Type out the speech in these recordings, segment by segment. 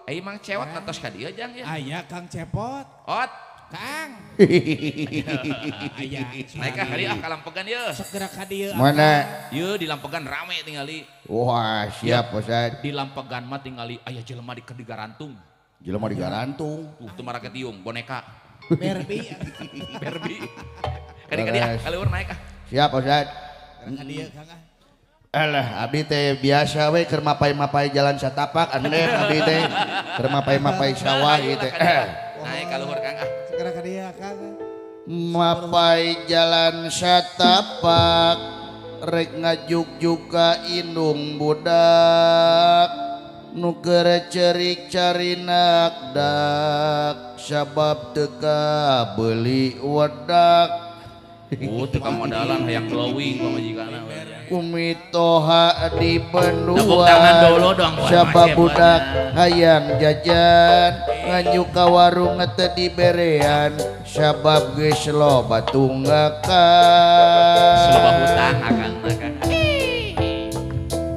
Ai Mang Cewot atos ka dieu jang ya. Aya Kang Cepot. Ot. Kang. Aya. Naik ka dieu ah ka Lampegan ye. Segera ka dieu. Mana? Ye di Lampegan rame tingali. Wah, siap Ustaz. Di Lampegan mah tingali aya jelema di digarantung. Jelema digarantung. Tuh teu marake tiung boneka. Barbie. Barbie. Kadi-kadi ah, kaluhur naik ah. Siap Ustaz. Ka dieu Kang ah. Alah, abdi teh biasa we keur mapai-mapai jalan satapak andek abdi teh keur mapai-mapai sawah ieu teh. Naik kaluhur Kang ah. Segera ka dieu Kang. Mapai jalan satapak rek ngajuk-juk ka indung budak nu keur cerik carinak dak sabab teu kabeuli wedak. Teu kamodalan hayang glowing pamajikanna. Kumitoha di Tepuk tangan dulu benua dong buat sabab Mas budak Cepot. Hayang jajan nganyu ka warung teu diberean sabab geus loba tunggakan. Loba hutang akang mah Kang.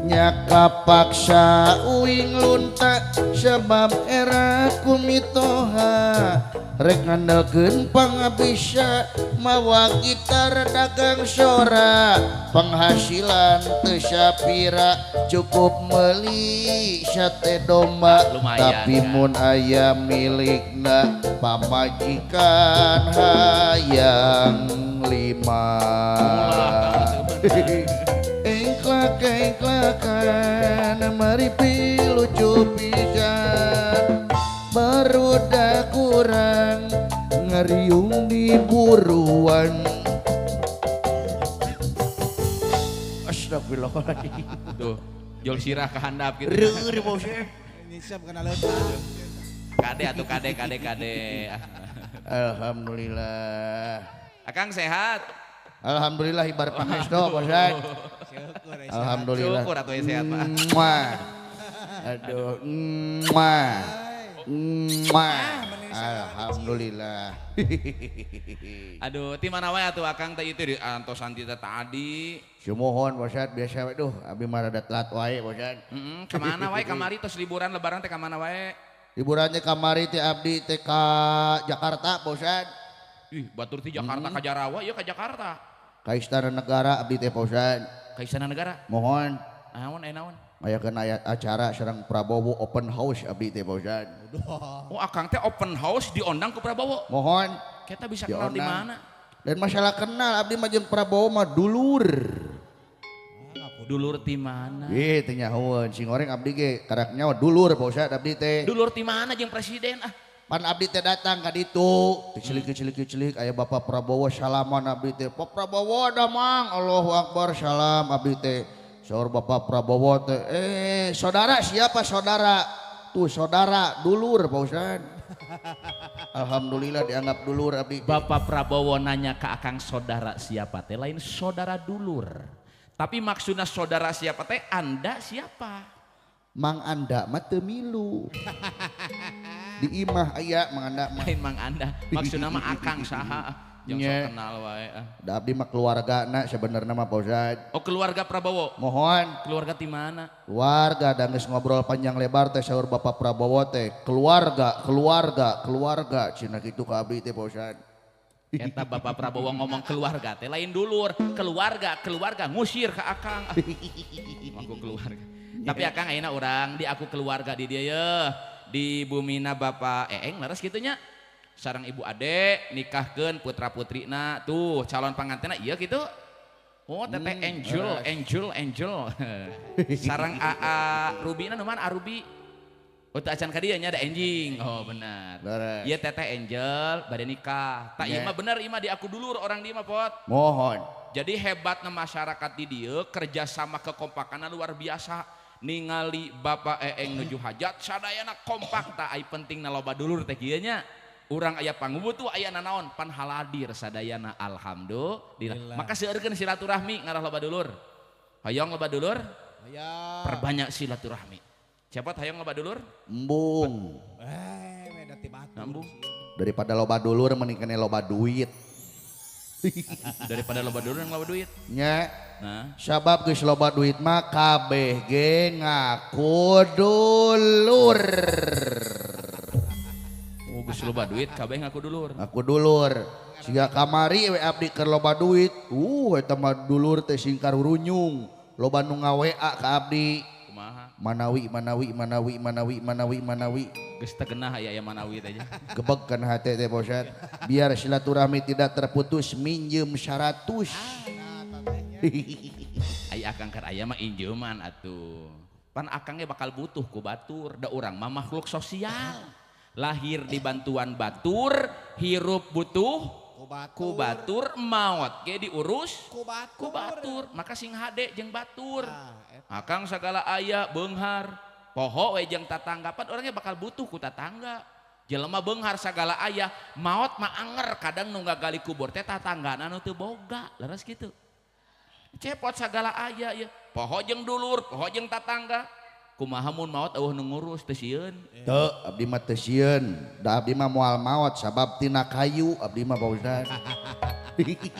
Nya kapaksa uing lunta sabab era kumitoha rek ngandalkeun pangabisa mawa gitar dagang sora penghasilan teu sapira cukup meuli sate domba. Lumayan, tapi kan? Mun aya milikna pamajikan hayang lima. Engklak engklakan mari pilucu pisan barudak kurang ngariung di buruan. Astagfirullahaladzim. Tuh, jol sirah ke handap gitu. Reureun bosnya. Ini siap kana leuntang. Kade atuh kade kade kade. Alhamdulillah. Akang sehat? Alhamdulillah ibar pangestu Bosat. Syukur aya sehat. Alhamdulillah. Syukur atuh sehat mah. Muah. Aduh, muah. Muah. Alhamdulillah. Aduh, ti mana wae atuh Akang teh itu di antosan ti teh tadi. Sumuhun Bosat biasa we duh abi mah rada telat wae Bosat. Heeh, kemana wae kamari tos liburan lebaran teh kamana wae? Liburannya kamari teh abdi teh ka Jakarta Bosat. Ih, batur ti Jakarta ka Jarawa ieu ka Jakarta. Ka Istana Negara abdi teh Bosat. Ka Istana Negara. Mohon Naon aya naon? ayakeun aya acara sareng Prabowo open house abdi teh Bosat. Oh, Akang teh open house diondang ku Prabowo. Mohon Kita bisa kenal di Diondang. mana? Dan masalah kenal abdi mah jeung Prabowo mah dulur. Dulur ti mana? Ih, teu nyahoeun sing goreng abdi ge karak nyawa dulur Pak Ustad abdi teh. Dulur ti mana jeung presiden ah? Pan abdi teh datang ka ditu, cilik-cilik cilik aya Bapak Prabowo salaman abdi teh. Pak Prabowo da Mang, Allahu Akbar salam abdi teh. Saur Bapak Prabowo teh, saudara siapa saudara? Tuh saudara dulur Pak Ustad. Alhamdulillah dianggap dulur abdi. Bapak Prabowo nanya ke Akang saudara siapa teh lain saudara dulur. Tapi maksudnya saudara siapa teh Anda siapa? Mang Anda mah teu milu. Di imah aya Mang Anda mah. Lain Mang Anda, maksudna mah Akang saha? Jeung sok Nye. kenal wae ah. Da abdi mah keluargana sebenarnya mah Pak Ustad. Oh keluarga Prabowo. Mohon Keluarga ti mana? keluarga da geus ngobrol panjang lebar teh saur Bapak Prabowo teh keluarga keluarga keluarga cenah kitu ka abdi teh Pak Ustad. Eta Bapak Prabowo ngomong keluarga teh lain dulur, keluarga keluarga ngusir ke Akang. Ah. Aku keluarga. Tapi Akang ayeuna urang di aku keluarga di dieu ye. Di bumina Bapak Eeng leres kitu nya. Sareng Ibu Ade nikahkeun putra-putrina tuh calon pangantenna ieu kitu. Oh teteh Angel, leres. Angel, Angel. Sareng AA Ruby na nu mana A Ruby? Oh teu acan ka dieu nya ada anjing. Oh benar. Leres. Ieu teteh Angel bade nikah. Tak ieu Nya. mah bener ieu mah di aku dulur orang di mah pot. Mohon. Jadi hebatna masyarakat di dieu kerjasama kekompakanna luar biasa. Ningali Bapak Eeng nuju hajat sadayana kompak tak ai pentingna loba dulur teh kieu nya. Urang aya pangubutuh aya nanaon pan haladir sadayana alhamdulillah. Maka seueurkeun silaturahmi ngarah loba dulur. Hayang loba dulur? Hayang. Perbanyak silaturahmi. Cepot hayang loba dulur? Embung. Beda ti batur. Embung. Daripada loba dulur mending kene loba duit. Daripada loba dulur yang loba duit. Nya. Nah. Sabab geus loba duit mah kabeh ge ngaku dulur. Loba duit kabeh ngaku dulur. Ngaku dulur. Siga kamari we abdi keur loba duit. Eta mah dulur teh singkar runyung. Loba nu nga-WA ka abdi. Kumaha? Manawi manawi manawi manawi manawi manawi. Geus teu genah aya aya manawi teh nya. Gebeg kana hate teh Pak Ustad. Biar silaturahmi tidak terputus minjem 100. Ai akang keur aya mah injeuman atuh. Pan akang ge bakal butuh ku batur, da urang mah makhluk sosial. Lahir di bantuan batur, hirup butuh ku batur, maot ge diurus ku batur. Ku batur. Maka sing hade jeung batur. Akang sagala aya beunghar, poho we jeung tatangga, pan orangnya bakal butuh ku tatangga. Jelema beunghar sagala aya, maot mah anger kadang nu ngagali kubur teh tatanggana nu teu boga, leres kitu. Cepot sagala aya ya, poho jeung dulur, poho jeung tatangga. Kumaha mun maot eueuh nu ngurus teu sieun. Teu, abdi mah teu sieun. Da abdi mah moal maot sabab tina kayu abdi mah Pak Ustad.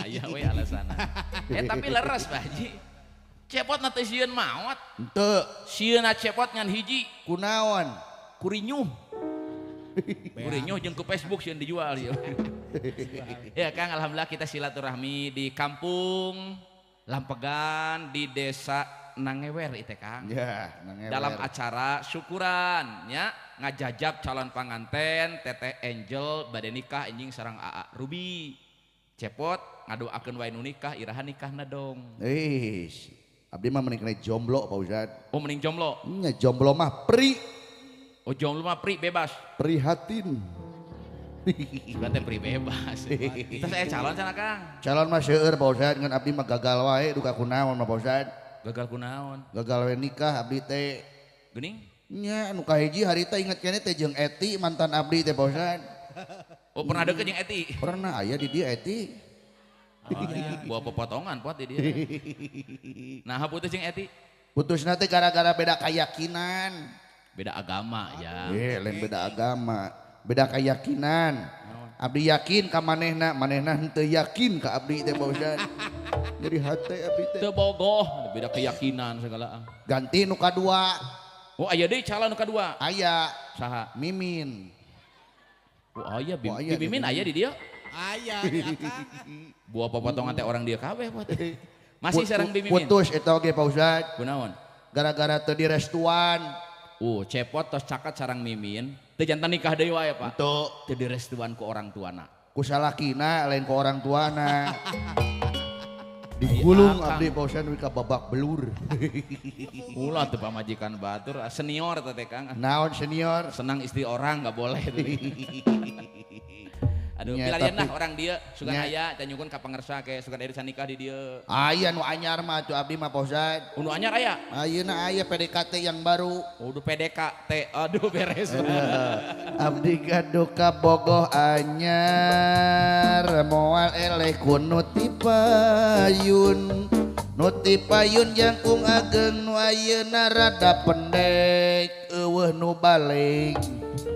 Aya we alasanna. Tapi leres Pak Haji. Cepot na teu sieun maot. Henteu. Sieunna cepot ngan hiji. Kunaon? Kurinyuh. Kurinyuh jeung ke Facebook sieun dijual ieu. Ya Kang, alhamdulillah kita silaturahmi di kampung Lampegan di desa Nangewer itu Kang. Ya, Nangewer. Dalam acara syukuran nya ngajajab calon panganten Teteh Angel bade nikah anjing sareng AA Ruby. Cepot ngadoakeun wae nu nikah iraha nikahna dong. Eish, abdi mah mending kena jomblo Pak Ustad. Oh mending jomblo. Nya jomblo mah pri. Oh jomblo mah pri bebas. Prihatin. Berarti pri bebas. Terus saya calon sana Kang. Calon mah seueur Pak Ustad ngan abdi mah gagal wae duka kunaon mah Pak Ustad. Gagal kunaon? Gagal we nikah abdi teh. Geuning? Nya anu kahiji harita inget keneh teh jeung Eti mantan abdi teh Pak Ustad. Oh pernah deket jeung Eti? Pernah aya di dieu Eti. Oh, iya. Buah pepotongan pot di dieu. Nah putus jeung Eti? Putusna teh gara-gara beda keyakinan. Beda agama ya. Lain beda agama. Beda keyakinan. Abdi yakin ka manehna, manehna henteu yakin ka abdi teh Pak Ustad. Jadi hate abdi teh. Teu bogoh, beda keyakinan segala. Ganti nu kadua. Oh aya deui calon nu kadua. Aya. Saha? Mimin. Oh aya, Mimin aya di dieu? Aya di akang. Buah popotongan teh orang dieu kabeh pot. Masih sareng Bi Mimin. Putus eta oge Pak Ustad. Kunaon? Gara-gara teu direstuan. Cepot tos caket sareng Mimin. Teu jantan nikah deui wae Pak. Teu. Teu direstuan ku orang tuana. Ku salakina lain ku orang tuana. Digulung abdi Pak Ustad ka babak belur. Ulah teu pamajikan batur, senior teh Kang. Naon senior? Senang istri orang enggak boleh. Aduh, pilarian lah orang dia sugan aya can nyukun ka pangersa ke sugan aya nikah di dieu. Aya nu anyar mah atuh abdi mah Pak Ustad. Nu anyar aya? Ayeuna aya PDKT yang baru. Udah PDKT, aduh beres. Abdi gaduh ka bogoh anyar moal eleh ku nu ti payun. Nu ti payun jangkung ageng nu ayeuna rada pendek eueuh nu balik.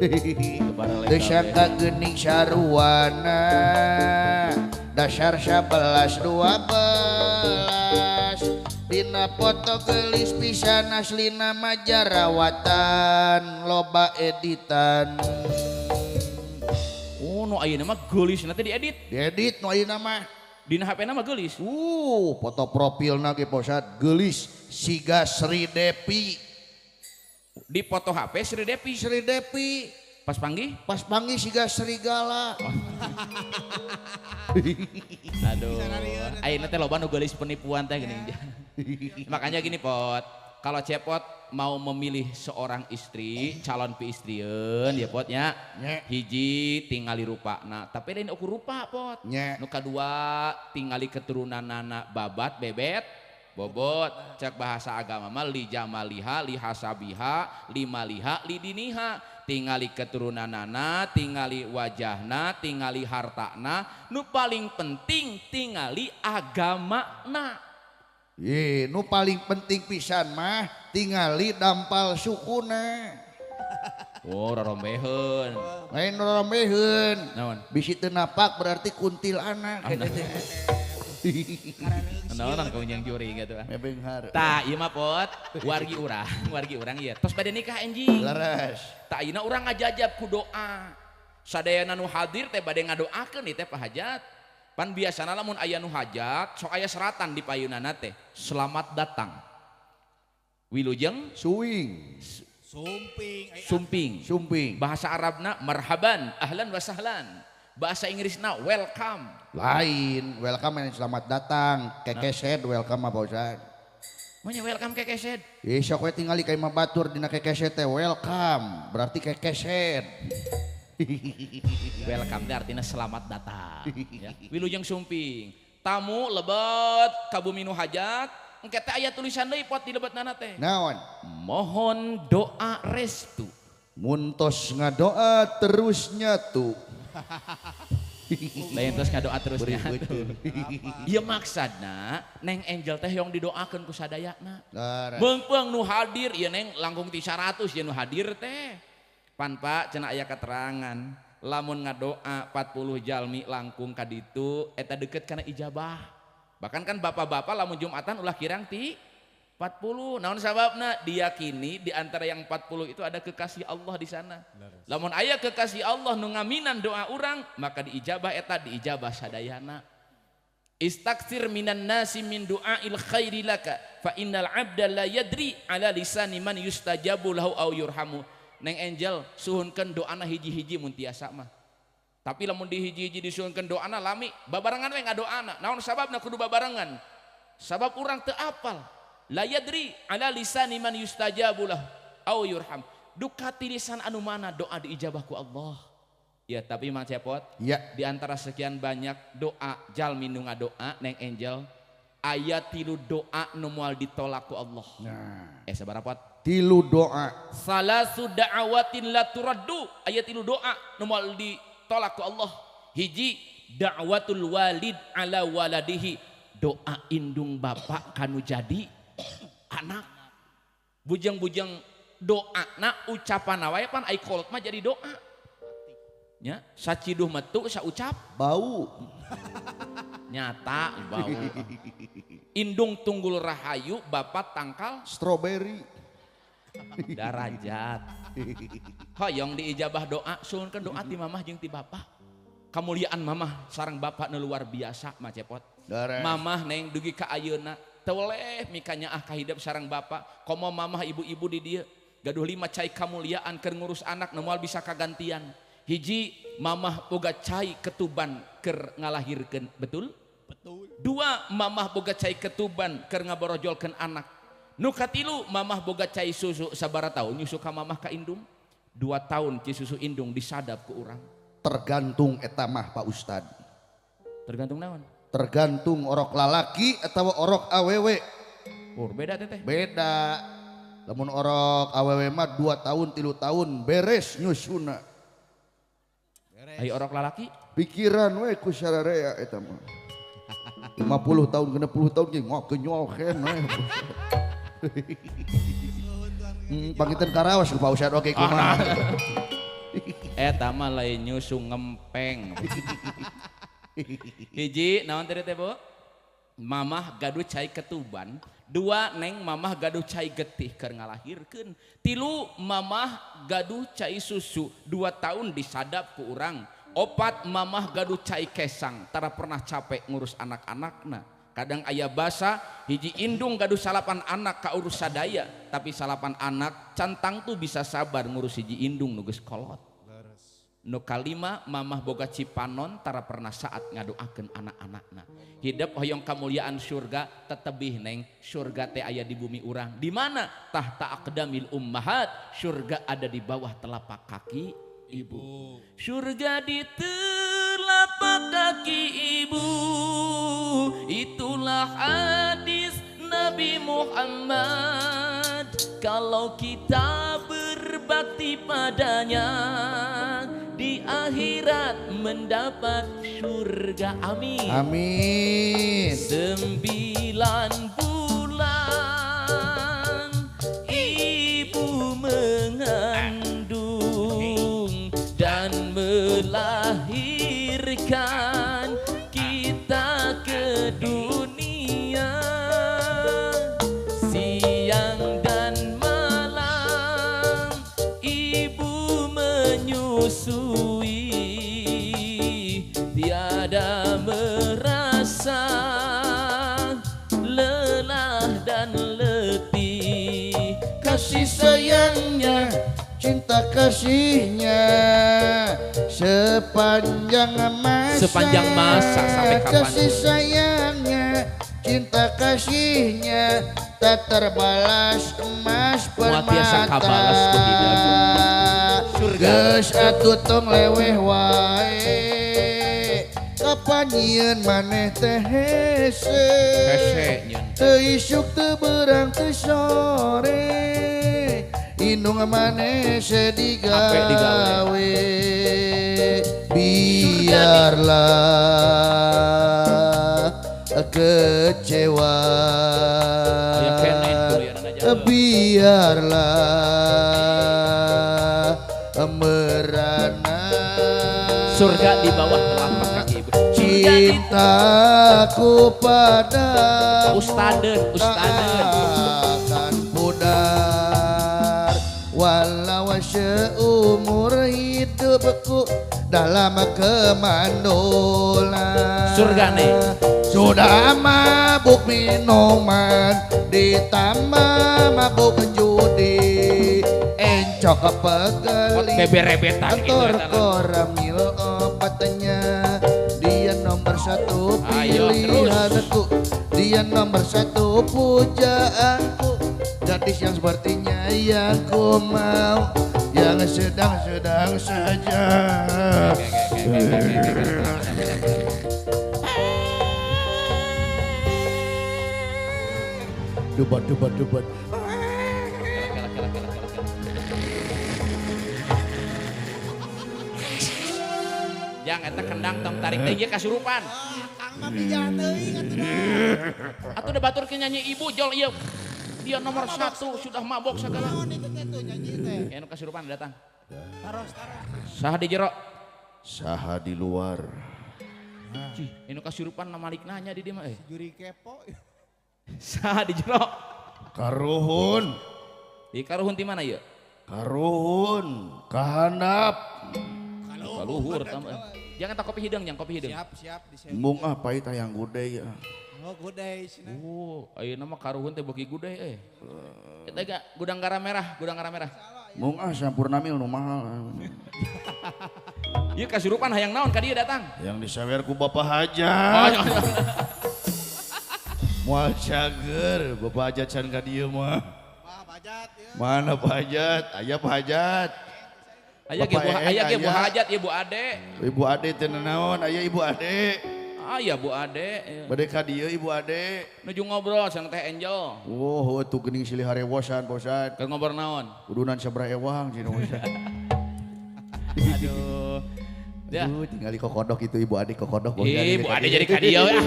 Teu sangka geuning saruana dasar 11 12 dina foto geulis pisan aslina mah jarawatan loba editan. Oh nu ayeuna mah geulis teh diedit. Diedit nu ayeuna mah. Dina HP-na mah geulis. Foto profilna ge Pak Ustad geulis siga Sri Depi. Di foto HP Sri Depi. Sri Depi. Pas panggih? Pas panggih siga serigala. Oh. Aduh. Ayeuna teh loba nu geulis penipuan teh gini. Makanya gini Pot, kalau Cepot mau memilih seorang istri, calon piistrieun ya Pot nya. Hiji tingali rupana, tapi lain ukur rupa Pot. Nu kadua tingali keturunanana babat bebet bobot, cek bahasa agama mah li jamaliha, li hasabiha, li maliha, li diniha. Tingali keturunanana, tingali wajahna, tingali hartana, nu paling penting tingali agamana. Ye, nu paling penting pisan mah tingali dampal sukuna. Oh, rorombeheun. Lain rorombeheun. Naon? Bisi teu napak berarti kuntilanak. Naon kau yang juri gitu ah. Mebenghar. Tah, ieu mah Pot, wargi urang ieu. Tos bade nikah enjing. Leres. Tah ayeuna urang ngajajab ku doa. Sadayana nu hadir teh bade ngadoakeun ieu teh Pak Hajat. Pan biasana lamun aya nu hajat sok aya seratan di payunana teh. Selamat datang. Wilujeng suwing. Sumping. Sumping. Sumping. Bahasa Arabna marhaban, ahlan wa sahlan. Bahasa Inggrisna welcome. Lain, welcome yang selamat datang. Kekeset welcome apa Ustaz? Manya welcome kekeset. Ih sok we tingali ka imah batur dina kekeset teh welcome, berarti kekeset. Welcome teh artinya selamat datang ya. Wilujeng sumping. Tamu lebet ka bumi nu hajat, engke teh aya tulisan deui pot di lebetnana teh. Naon? Mohon doa restu. Muntos ngadoa terus nyatu. Lain terus ngadoa terus nyatu. Ieu maksadna Neng Angel teh yang didoakeun ku sadayana. Meungpeung nu hadir ieu Neng langkung ti 100 ieu nu hadir teh. Pan Pak cenah aya keterangan lamun ngadoa 40 jalmi langkung ka ditu eta deket kana ijabah. Bahkan kan bapak-bapak lamun Jumatan ulah kirang ti 40. Naon sababna? Diyakini di antara yang 40 itu ada kekasih Allah di sana. Lamun aya kekasih Allah nu ngaminan doa urang, maka diijabah eta diijabah sadayana. Istaksir minan nasi min du'ail khairi laka fa innal 'abda la yadri ala lisani man yustajabu lahu aw yurhamu. Neng Angel suhunkeun doana hiji-hiji mun tiasa mah. Tapi lamun di hiji-hiji disuhunkeun doana lami, babarengan we ngadoana. Naon sababna kudu babarengan? Sabab urang teu apal. La yadri ala lisani man yustajabu lahu aw yurham. Duka ti lisan anu mana doa diijabah ku Allah. Ya tapi Mang Cepot, ya. Di antara sekian banyak doa jalmi nu ngadoa Neng Angel, aya tilu doa nu moal ditolak ku Allah. Nah. Sabaraha pot? Tilu doa. Salasu da'awatin la turaddu, aya tilu doa nu moal ditolak ku Allah. Hiji, da'watul walid ala waladihi, doa indung bapak kanu jadi anak. Bujang-bujang doa na ucapan wae pan ai kolot mah jadi doa. Nya, saciduh metu saucap bau. Nyata bau. Indung tunggul rahayu bapak tangkal stroberi. Darajat. Hoyong diijabah doa, suhunkeun doa ti mamah jeung ti bapak. Kamuliaan mamah sareng bapak nu luar biasa mah Cepot. Mamah neng dugi ka ayeuna teu weleh mikanyaah kahidep sareng bapak. Komo mamah ibu-ibu di dieu gaduh 5 cai kamuliaan keur ngurus anak nu moal bisa kagantian. Hiji, mamah boga cai ketuban keur ngalahirkeun, betul? Betul. Dua, mamah boga cai ketuban keur ngaborojolkeun anak. Nu katilu, mamah boga cai susu sabaraha taun nyusu ka mamah ka indung? 2 tahun ci susu indung disadap ku urang. Tergantung eta mah Pak Ustad. Tergantung naon? Tergantung orok lalaki atau orok awewe. Oh, beda teteh. Beda. Lamun orok awewe mah 2 tahun 3 tahun beres nyusuna. Ayo orok lalaki? Pikiran we ku sararea eta mah. 50 tahun 60 tahun ge ngokenyol keneh. Panggitan karawas ku Pak Ustad oke kumaha. Eta mah lain nyusu ngempeng. Hiji naon tadi teh Bu? Mamah gaduh cai ketuban. 2, neng mamah gaduh cai getih keur ngalahirkeun. 3, mamah gaduh cai susu 2 tahun disadap ku urang. 4, mamah gaduh cai kesang tara pernah capek ngurus anak-anakna. Kadang aya basa hiji indung gaduh salapan anak kaurus sadaya, tapi salapan anak cantang tuh bisa sabar ngurus hiji indung nu geus kolot. Nu kalima, mamah boga cipanon tara pernah saat ngadoakeun anak-anakna. Hidup hoyong kamuliaan surga tetebih neng, surga teh aya di bumi urang. Di mana? Tahta aqdamil ummahat, surga ada di bawah telapak kaki ibu. Surga di telapak kaki ibu, itulah hadis Nabi Muhammad. Kalau kita berbakti padanya, di akhirat mendapat surga. Amin. Amin. 9 bulan ibu mengandung dan melahirkan kita ke dunia. Siang dan malam ibu menyusui. kasihnya sepanjang masa. Sepanjang masa sampai kapan? Kasih sayangnya, cinta kasihnya tak terbalas emas permata. Surga. Geus atuh tong leweh wae. Kapan nyieun maneh teh hese. Hese nyieun. Teu isuk teu beurang teu sore. Indung maneh sedih gawe. Biarlah kecewa, biarlah merana. Surga di bawah telapak kaki ibu. Cintaku padamu Ustaden, ustaden akan pudar walau seumur hidupku dalam kemandulan. Surga nih. Sudah mabuk minuman, ditambah mabuk judi, encok pegeli, kantor koramil obatnya. Dia nomor satu pilihanku, dia nomor satu pujaanku. Gadis yang sepertinya yang ku mau, yang sedang-sedang saja. Dubat, dubat, dubat. Jangan eta kendang tong tarik teh ieu kasurupan. Kang mah bijak teuing atuh dah. Atuh da batur ke nyanyi ibu jol ieu. Dia nomor satu sudah mabok segala. Naon itu teh tuh nyanyi teh. Anu kasurupan datang. Taros, taros. Saha di jero? Saha di luar. Cih, anu kasurupan malik nanya di dieu mah eh. Juri kepo. Saha di jero? Karuhun. Di karuhun di mana ieu? Karuhun, kahandap. Kaluhur tambah. Jangan tak kopi hidung, jangan kopi hidung. Siap, siap di sini. Mung ah pahit hayang gude ya. Oh, gude cenah. Oh, ayeuna mah karuhun teh beuki gude euy. Eta ga gudang garam merah, gudang garam merah. Mung ah sampurna mil nu mahal. Ieu kasurupan hayang naon ka dieu datang? Yang disawer ku Bapak Hajat. Oh, moal cager, Bapak Hajat can ka dieu mah. Wah, Pak Hajat ya. Mana Pak Hajat? Aya Pak Hajat. Aya ge Bu, aya ge Bu Hajat, ieu Bu Ade. Ibu Ade teh naon? Aya Ibu Ade. Aya Bu Ade. Bade ka dieu Ibu Ade. Nuju ngobrol sareng Teh Angel. Oh, tuh geuning silih harewosan Pak Ustad. Keur ngobrol naon? Kudunan sabaraha ewang cenah Ustad. Aduh. Ya. Aduh, tinggali kokodok itu Ibu Ade kokodok. Ibu Ade jadi ka dieu ah.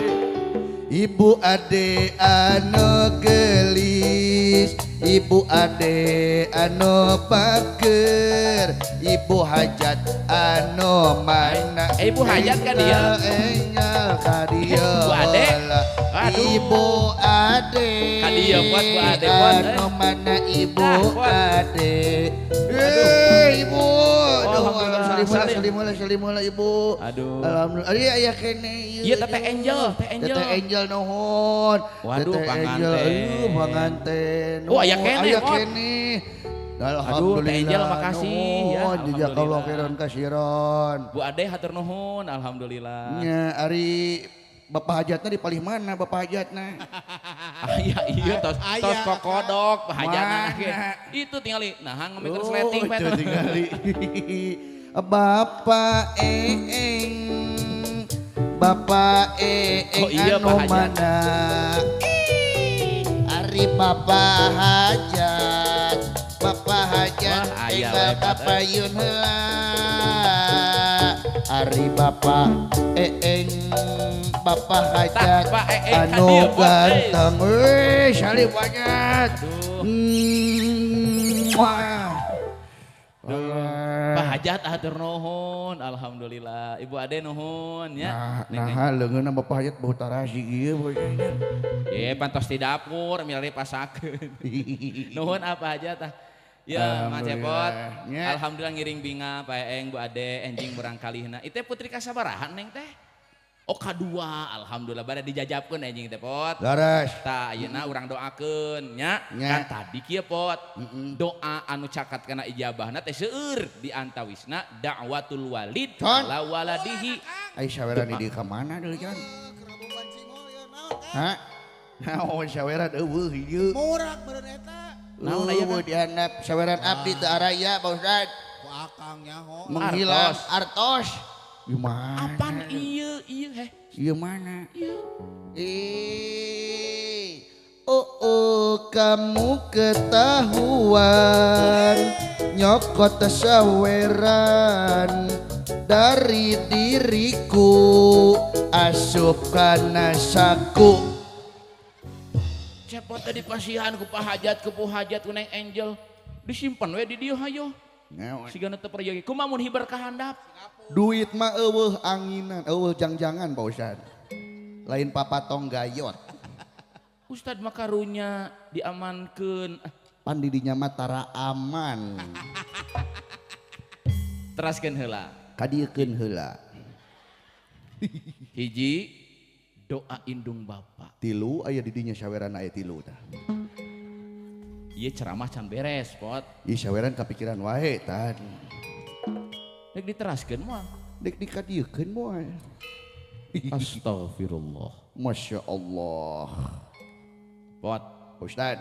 Ibu Ade anu gelis, Ibu Ade anu paker, Ibu Hajat anu mana. Ibu Hajat ka dieu? Ka dieu. Ibu Ade. Aduh. Ibu Ade. Ka dieu buat Bu Ade buat. Anu mana Ibu Ade. Eh, Ibu. Aduh, alhamdulillah, salim Ibu. Aduh. Alhamdulillah. Ari aya keneh ieu. Ieu Teh Angel, Teh Angel. Teh Angel nuhun. Waduh, panganten. Aduh, panganten. Oh, aya keneh. Aya keneh. Aduh, Teh Angel makasih ya. Jazakallahu khairan kasiran. Bu Ade hatur nuhun, alhamdulillah. Nya ari Bapak Hajatna di palih mana Bapak Hajatna? Aya iya tos tos kokodok Pak Hajatna. Itu tingali nah ngemikeun sleting oh, itu tingali. Bapak Eeng, Bapak Eeng oh, iya, anu mana? Ari Bapak Hajat, Bapak Hajat enggal kapayun heula. Ari Bapak Eeng, Bapak Hajat anu ganteng, wih salib banyak. Pak Hajat hatur nuhun, alhamdulillah. Ibu Ade nuhun ya. Nah, leungeunna Bapak Hajat bau tarasi ieu. Ye pantos di dapur milari pasakeun. Nuhun apa Hajat ah. Ya, Mang Cepot. Alhamdulillah ngiring binga Pak Eeng, Bu Ade, enjing murang kalihna. Itu putri kasabarahan neng teh? Oh kadua, alhamdulillah bade dijajabkeun anjing teh Pot. Leres. Tah ayeuna urang doakeun nya. Kan tadi kieu Pot. Doa anu cakat kana ijabahna teh seueur di antawisna da'watul walid ala waladihi. Ai saweran di ka mana deui Jan? Hah? Naon saweran eueuh ieu? Murak beureun eta. Naon aya di handap saweran abdi teu araya Pak Ustad. Ku akang nyaho. Menghilang artos. Gimana? Apaan iya iya heh? Iya mana? Iya. Oh oh kamu ketahuan nyokot saweran dari diriku asup kana saku. Cepot tadi pasihan ku pahajat ku hajat ku Neng Angel disimpan we di dieu hayo. Sigana teu peryogi kumaha mun hiber ka handap. Duit mah eueuh anginan, eueuh jangjangan Pak Ustad. Lain papatong gayot. Ustad mah karunya diamankeun. Pan di dinya mah tara aman. Teraskeun heula. Kadieukeun heula. Hiji doa indung bapa. Tilu aya di dinya saweran aya tilu tah. Ieu ceramah can beres, Pot. Ieu saweran kapikiran wae tah. Dek diteraskeun moal. Dek dikadieukeun moal. Astagfirullah. Masya Allah. Pot. Ustad.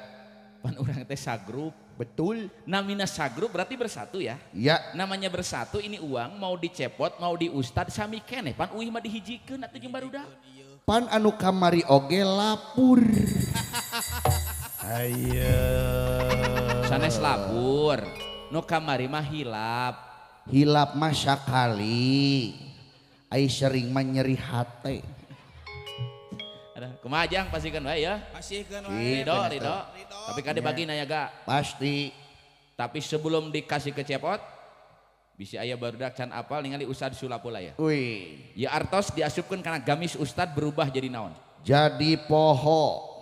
Pan urang teh sagrup. Betul. Namina sagrup berarti bersatu ya. Iya. Namanya bersatu ini uang mau dicepot mau di ustad sami keneh pan uih mah dihijikeun atuh jeung barudak. Pan anu kamari oge lapur. Ayo. Sanes lapur. Nu kamari mah hilap. Hilap mah sakali. Ai sering mah nyeri hate. Aduh, kumaha jang pasikeun wae ya. Pasikeun wae. Ridho, ridho. Tapi kade bagi nanya ga? Pasti. Tapi sebelum dikasih ke cepot, bisi aya barudak can apal ningali ustad sulapula ya. Wih. Ya artos diasupkeun kana gamis ustad berubah jadi naon? Jadi poho.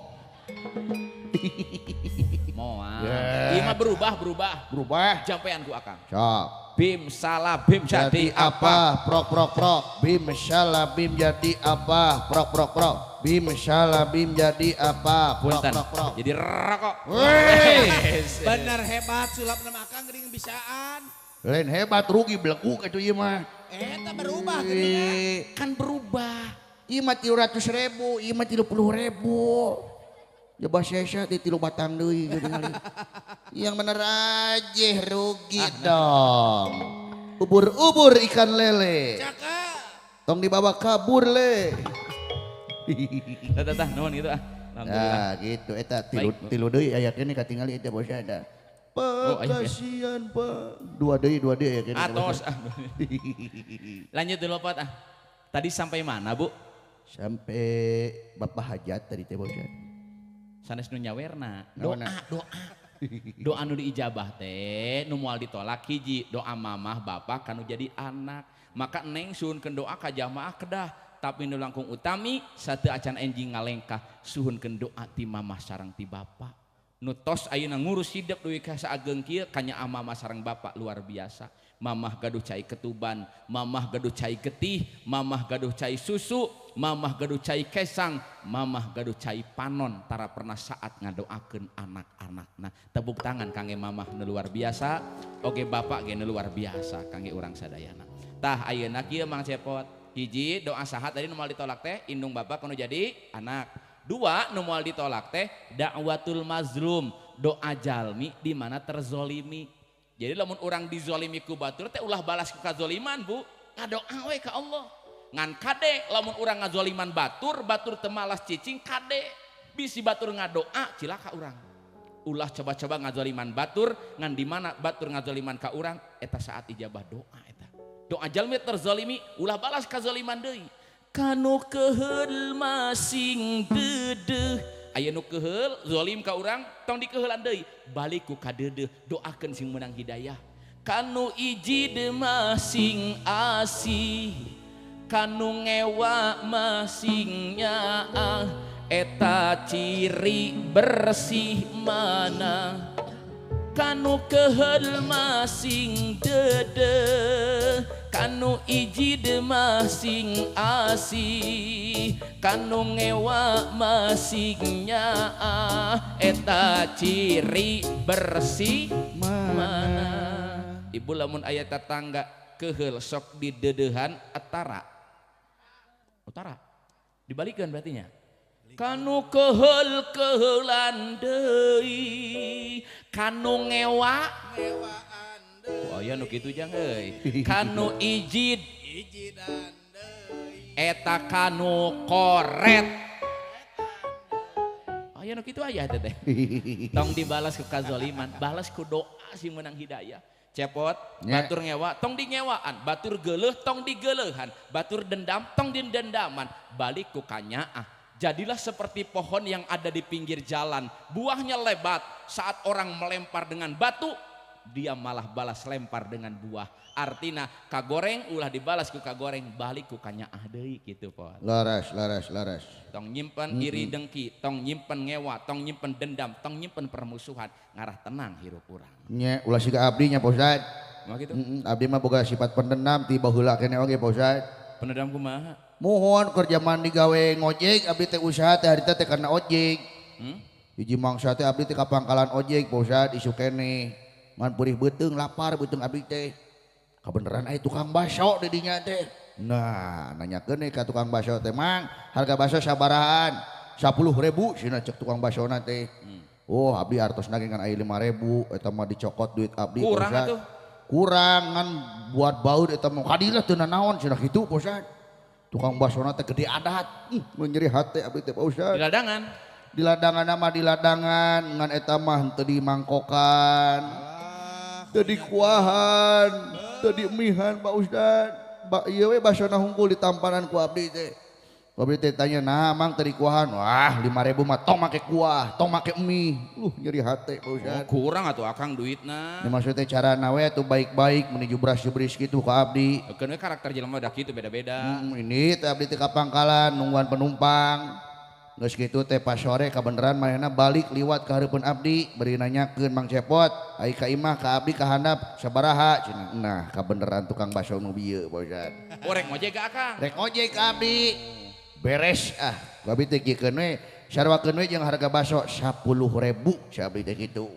Moal. Ieu mah berubah, berubah. Berubah. Jampean ku akang. Sok. Bim salah bim jadi apa? Prok prok prok. Bim salah bim jadi apa? Prok prok prok. Bim salah bim jadi apa? Prok prok prok. Jadi rokok. Bener hebat sulap nama akang geuning bisaan. Lain hebat rugi beleguk atuh ieu mah. Eta berubah geuning. Kan berubah. Ieu mah 300.000, ieu mah 30.000. Coba sesa di tilu batang deui geuning. Yang bener aja rugi dong. Ubur-ubur ikan lele. Cakep. Tong dibawa kabur le. Tah tah nuhun gitu ah. Alhamdulillah. Nah gitu eta tilu tilu deui aya keneh katingali eta bos ada. Pak kasihan Pak. Dua deui aya keneh. Atos. Lanjut dulu Pot ah. Tadi sampai mana Bu? Sampai Bapak hajat tadi teh bos. Sanes nu nyawerna. Doa, doa. Doa nu diijabah teh nu moal ditolak hiji doa mamah bapak kanu jadi anak. Maka neng suhunkeun doa ka jamaah kedah, tapi nu langkung utami sateu acan enjing ngalengkah suhunkeun doa ti mamah sareng ti bapak. Nu tos ayeuna ngurus hidup duwi ka saageng kieu kanyaah mamah sareng bapak luar biasa. Mamah gaduh cai ketuban, mamah gaduh cai getih, mamah gaduh cai susu, mamah gaduh cai kesang, mamah gaduh cai panon tara pernah saat ngadoakeun anak-anakna. Tepuk tangan kangge mamah nu luar biasa, oge bapak ge nu luar biasa kangge urang sadayana. Tah ayeuna kieu Mang Cepot, hiji doa saha tadi nu moal ditolak teh indung bapak kudu jadi anak. Dua nu moal ditolak teh dakwatul mazlum, doa jalmi di mana terzolimi. Jadi lamun urang dizolimi ku batur teh ulah balas ku kazoliman Bu, ngadoa we ka Allah. Ngan kade lamun urang ngazoliman batur, batur teu malas cicing kade. Bisi batur ngadoa cilaka urang. Ulah coba-coba ngazoliman batur, ngan di mana batur ngazoliman ka urang eta saat ijabah doa eta. Doa jalmi terzolimi ulah balas kazoliman deui. Kanu keheul masing deudeuh. Aya nu keheul zalim ka urang tong dikeheulan deui balik ku kadeudeuh doakeun sing meunang hidayah. Kanu ijid masing asih, kanu ngewa masing nyaah, eta ciri bersih mana. Kanu keheul masing deudeuh, Kanu ijid masing asih kanu ngewa masing nyaah eta ciri bersih mana. Ibu lamun aya tetangga keheul sok dideudeuhan atara utara dibalikeun berarti nya kanu keheul keheulan deui kanu ngewa ngewaan deui. Oh aya nu kitu jang euy kanu ijid ijidan deui eta kanu koret. Aya nu kitu aya teh teh. Tong dibalas ku kazaliman, balas ku doa sing menang hidayah. Cepot, batur ngewa, tong dingewaan, batur geuleuh tong digeuleuhan, batur dendam tong dindendaman, balik ku kanyaah. Jadilah seperti pohon yang ada di pinggir jalan, buahnya lebat, saat orang melempar dengan batu, dia malah balas lempar dengan buah. Artina kagoreng ulah dibalas ku kagoreng, balik ku kanyaah deui kitu pot. Laras laras laras. Tong nyimpen iri dengki, tong nyimpen ngewa, tong nyimpen dendam, tong nyimpen permusuhan, ngarah tenang hirup urang. Nya ulah siga abdi nya Pak Ustad. Mah kitu. Abdi mah boga sifat pendendam ti baheula keneh oge Pak Ustad. Pendendam kumaha? Muhun keur jaman digawe ngojek abdi teh usaha teh harita teh karena ojek. Hiji mangsa teh abdi teh ka pangkalan ojek Pak Ustad isuk keneh. Ngan purih beuteung lapar beuteung abdi teh. Kabeneran aya tukang baso di dinya teh. Nah, nanyakeun ka tukang baso teh, "Mang, harga baso sabarahaan?" 10.000 cenah cek tukang basona teh. Oh, abdi artosna ge ngan aya 5.000 eta mah dicokot duit abdi. Kurang atuh. Kurang ngan buat baur eta mah kadilah teu nanaon cenah kitu Pak Ustad. Tukang basona teh gede adat. Nyeri hate abdi teh Pak Ustad. Di ladangan. Di ladangan mah di ladangan ngan eta mah henteu dimangkokan. Teu dikuahan, teu dimihan Pak Ustad. Ba ieu we basona hungkul ditampanan ku abdi teh. Ku abdi teh tanya, "Nah, Mang teu dikuahan." Wah, 5.000 mah tong make kuah, tong make mie. Nyeri hate Pak Ustad. Oh, kurang atuh akang duitna. Ini maksudnya carana we atuh baik-baik menuju jubras-jubris kitu ka abdi. Keun we karakter jelema da kitu beda-beda. Ini teh abdi teh ka pangkalan nungguan penumpang. Geus kitu teh pas sore kabeneran manehna balik liwat ka hareupeun abdi bari nanyakeun Mang Cepot, ai ka imah ka abdi ka handap sabaraha cenah. Nah, kabeneran tukang baso nu bieu Pak Ustad. Oh, rek ngojek ka akang. Rek ngojek ka abdi. Beres ah. Ku abdi teh kieukeun we, sarwakeun we jeung harga baso 10.000 sa abdi teh kitu.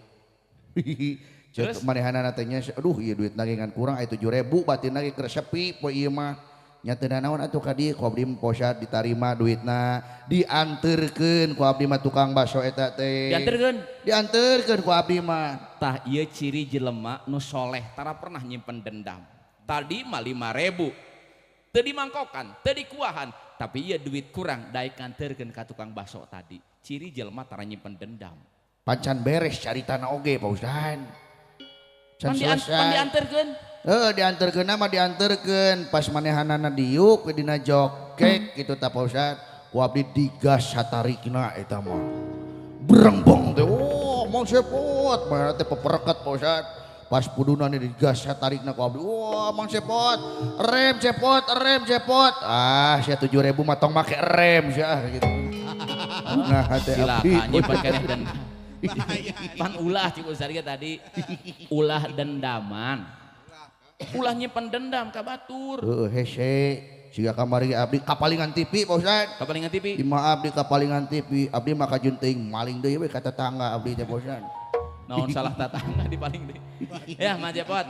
Cek manehanana teh nya, aduh ieu duitna ge ngan kurang aya 7.000 batinna ge keur sepi poe ieu mah. Nya teu nanaon atuh ka dieu ku abdi mah Pak ditarima duitna dianterkeun ku abdi mah tukang baso eta teh. Dianterkeun? Dianterkeun ku abdi mah. Tah ieu ciri jelema nu soleh tara pernah nyimpen dendam. Tadi mah 5.000 teu dimangkokan, teu dikuahan, tapi ieu duit kurang daek nganterkeun ka tukang baso tadi. Ciri jelema tara nyimpen dendam. Pancan beres caritana oge Pak Ustad. Can selesai. Dianterkeun? Dianterkeun mah dianterkeun pas manehanana diuk we dina jokek kitu tah Pak Ustad. Ku abdi digas satarikna eta mah. Brengbong teh, oh Mang Cepot, manehna teh pepereket Pak Ustad. Pas puduna digas satarikna ku abdi, wah Mang Cepot, rem Cepot, rem Cepot. Ah, sia 7.000 mah tong make rem sia gitu. Nah, hate abdi. Silakan nyimpen keneh dendam. Pan ulah cik Ustad ge tadi, ulah dendaman. Ulah nyimpen dendam ka batur. Heeh, hese. Siga kamari abdi kapalingan TV Pak Ustad. Kapalingan TV. Imah abdi kapalingan TV, abdi mah kajun teuing maling deui we ka tetangga abdi teh Pak Ustad. Naon salah tetangga dipaling deui. Ya, Mang Cepot.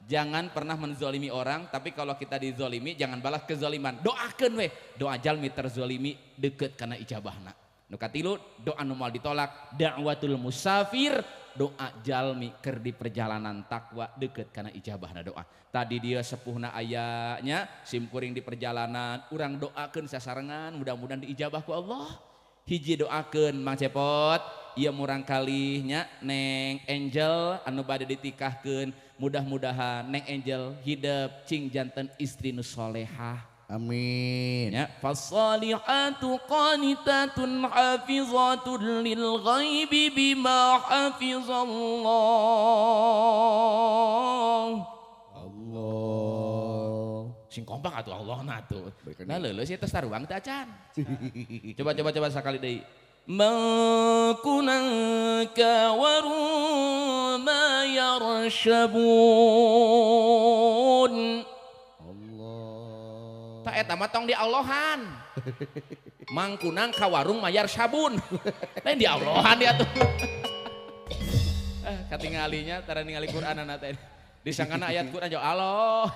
Jangan pernah menzolimi orang, tapi kalau kita dizolimi jangan balas kezoliman. Doakeun we, doa jalmi terzolimi deket kana ijabahna. Nu katilu, doa nu moal ditolak, dakwatul musafir, doa jalmi keur di perjalanan takwa deket kana ijabahna doa. Tadi dia sepuhna ayanya simkuring di perjalanan, urang doakeun sasarengan mudah-mudahan diijabah ku Allah. Hiji doakeun Mang Cepot, ieu murang kalihnya Neng Angel anu bade ditikahkeun, mudah-mudahan Neng Angel hidep cing janten istri nu solehah. Amin. Ya, fasalihatu qanitatun hafizatun lil ghaibi bima hafizallah. Allah. Sing kompak atuh Allah na tuh. Nah leuleus ieu tos taruang teh acan. Coba coba coba sakali deui. Mangkunan kawaru ma yarshabun. Eta mah tong di Allahan. Mangkunang ka warung mayar sabun. Lain di Allahan dia tuh. Katingalinya tara ningali Qur'anana teh. Disangkana ayat Qur'an jo Allah.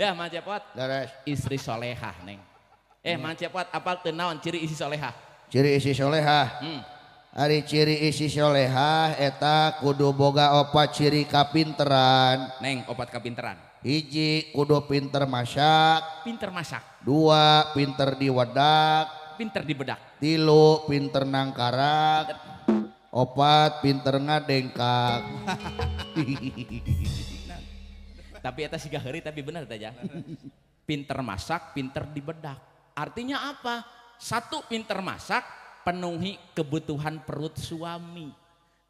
Ya Mang Cepot. Leres. Istri solehah neng. Mang Cepot apal teu naon ciri istri solehah? Ciri istri solehah. Ari ciri isi solehah eta kudu boga opat ciri kapinteran. Neng opat kapinteran. Hiji kudu pinter masak. Pinter masak. Dua pinter diwedak. Pinter dibedak. Tilu pinter nangkarak. Opat pinter ngadengkak. Tapi eta siga heuri tapi bener teh ya. Pinter masak, pinter dibedak. Artinya apa? Satu pinter masak, penuhi kebutuhan perut suami.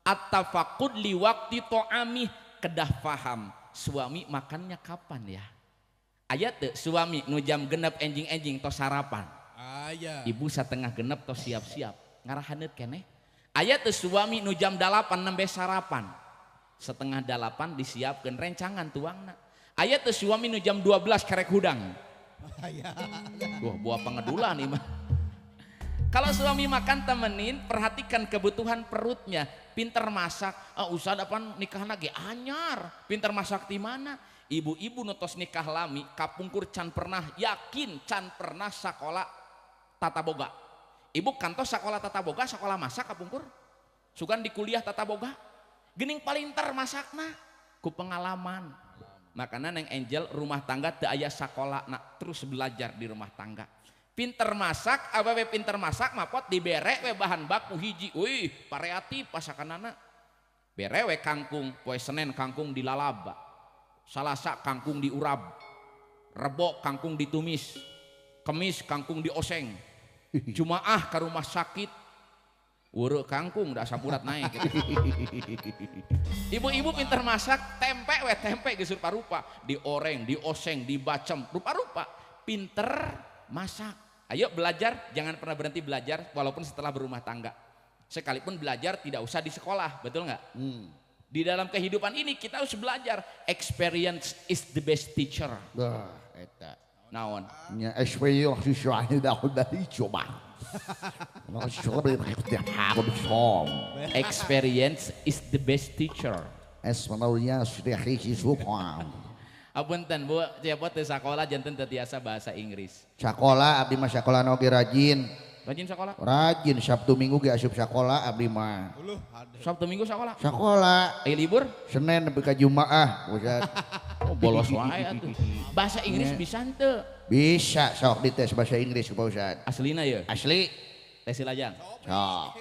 At-tafaqud liwakti to'ami, kedah faham suami makannya kapan ya. Aya teu suami nu jam genep enjing-enjing tos sarapan. Aya. Ibu satengah genep tos siap-siap ngarahaneut keneh. Aya teu suami nu jam 8 nembe sarapan. 7:30 disiapkeun rencangan tuangna. Aya teu suami nu jam 12 karek hudang. Aya. Wah, buah pangedulan ieu mah. Kalau suami makan temenin, perhatikan kebutuhan perutnya. Pinter masak, usah depan nikah lagi anyar. Pinter masak di mana? Ibu-ibu nutos nikah lami, kapungkur can pernah yakin can pernah sekolah tata boga. Ibu kantos sekolah tata boga, sekolah masak kapungkur. Sugan di kuliah tata boga. Gening palinter masakna ku pengalaman. Makana neng Angel rumah tangga teu aya sakola nak terus belajar di rumah tangga. Pinter masak, awewe pinter masak mapot dibere we bahan baku hiji. Wih, pareatif pasakanana. Bere we kangkung, poe Senin kangkung dilalab. Salasa kangkung diurab. Rebo kangkung ditumis. Kemis kangkung dioseng. Jumaah ke rumah sakit. Wureu kangkung da asam urat naik. Ibu-ibu pinter masak, tempe we tempe geus rupa-rupa, dioreng, dioseng, dibacem, rupa-rupa. Pinter masak. Ayo belajar, jangan pernah berhenti belajar walaupun setelah berumah tangga. Sekalipun belajar tidak usah di sekolah, betul nggak? Di dalam kehidupan ini kita harus belajar. Experience is the best teacher. Bah, eta. Naon? Nya experience Experience is the best teacher. Apunten Bu, siapa teu sakola janten teu tiasa bahasa Inggris. Sakola abdi mah sakola oge rajin. Rajin sakola? Rajin Sabtu Minggu ge asup sakola abdi mah. Sabtu Minggu sakola? Sakola. Aya libur? Senin nepi ka Jumaah, Ustaz. Oh, bolos wae atuh. Bahasa Inggris bisa henteu? Bisa, sok dites bahasa Inggris ku Pak Ustaz. Aslina ye? Asli. Tes lajang. Sok.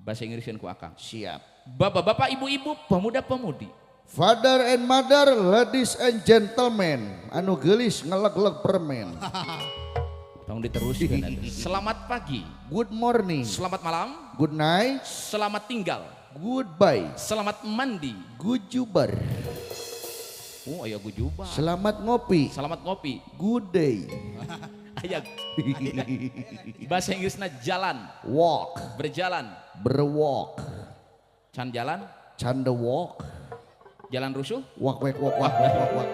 Bahasa Inggriskeun ku akang. Siap. Bapak-bapak, ibu-ibu, pemuda-pemudi. Father and mother, ladies and gentlemen, anu geulis ngeleg-leg permen. Tong diteruskeun atuh. Selamat pagi. Good morning. Selamat malam. Good night. Selamat tinggal. Goodbye. Selamat mandi. Gujubar. Oh, aya gujubar. Selamat ngopi. Selamat ngopi. Good day. Aya. Bahasa Inggrisna jalan. Walk. Berjalan. Berwalk. Can jalan. Can the walk. Jalan rusuh? Walk, walk, walk, walk, walk, walk, walk.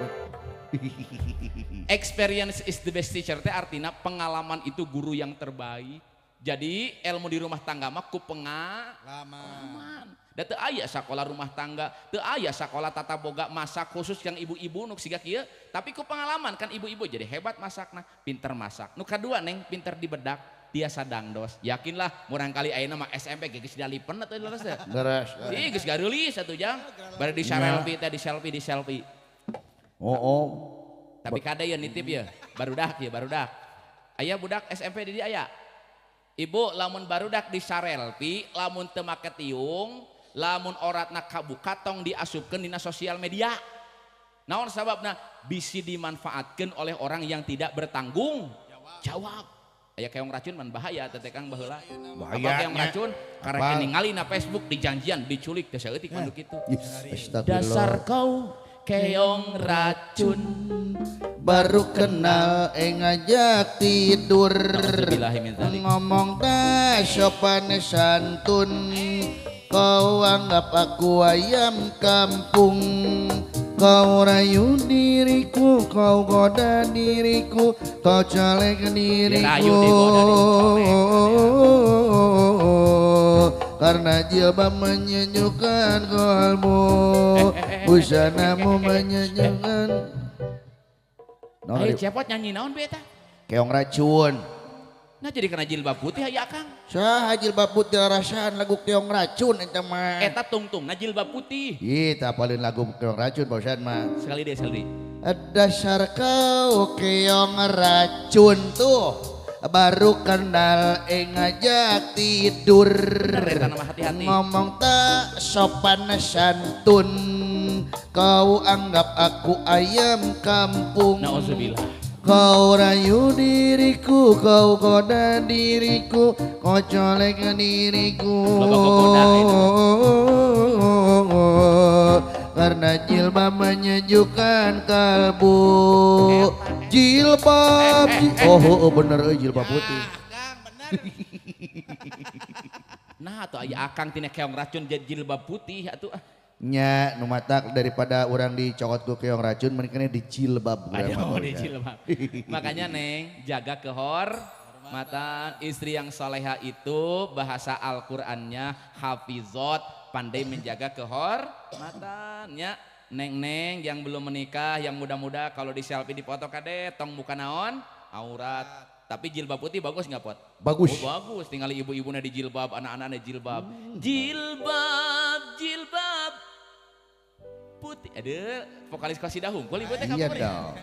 Experience is the best teacher teh artinya pengalaman itu guru yang terbaik. Jadi ilmu di rumah tangga mah ku pengalaman. Da teu aya sakola rumah tangga, teu aya sakola tata boga masak khusus yang ibu-ibu nu siga kieu, tapi ku pengalaman kan ibu-ibu jadi hebat masakna, pinter masak. Nu kadua neng pinter dibedak, tiasa dangdos. Yakinlah murangkali ayeuna mah SMP ge geus dalipen atuh leres teh. Leres. Ih geus gareulis atuh jang. Bari di selfie teh di selfie di selfie. Oh, oh. Tapi kade ya nitip ya, barudak ya barudak. Aya budak SMP di dieu aya. Ibu lamun barudak di sarelpi, lamun teu make tiung, lamun oratna kabuka tong diasupkeun dina sosial media. Naon sababna? Bisi dimanfaatkeun oleh orang yang tidak bertanggung jawab. Aya keong racun man bahaya teh Kang baheula. Apa keong racun? Karek ningali na Facebook dijanjian diculik teh saeutik mah nu kitu. Dasar kau keong racun baru kenal ngajak tidur, ngomong tak sopan santun, kau anggap aku ayam kampung, Kau rayu diriku, kau goda diriku, kau colek diriku. Karena jilbab menyejukkan kalbu, busanamu menyejukkan. Ayo cepot nyanyi naon beta? Keong racun. Nah jadi kena jilbab putih aya akang. Saha jilbab putih rasaan lagu keong racun eta mah. Eta tungtung na jilbab putih. Ih, tah paling lagu keong racun Pak Ustad mah. Sekali deh, sekali. Dasar kau keong racun tuh baru kenal ngajak tidur. Bener, hati-hati. Ngomong tak sopan santun. Kau anggap aku ayam kampung. Nauzubillah. Kau rayu diriku, kau goda diriku, kau colek diriku. Karena jilbab menyejukkan kalbu. Jilbab, oh bener jilbab putih. Nah atau aya akang tina keong racun jilbab putih atuh. Nya nu matak daripada orang dicokot ku keong racun mending dijilbab. Aduh, dijilbab. Makanya Neng, jaga kehormatan. Istri yang soleha itu bahasa Al-Qur'annya hafizot, pandai menjaga kehormatannya. Neng-neng yang belum menikah, yang muda-muda kalau di selfie dipoto kade tong muka naon aurat. Tapi jilbab putih bagus nggak Pot? Bagus. Oh, bagus, tinggal ibu-ibunya di jilbab, anak-anaknya jilbab. Jilbab, jilbab putih. Aduh, vokalis qasidah hungkul ibu teh kamu. Iya dong.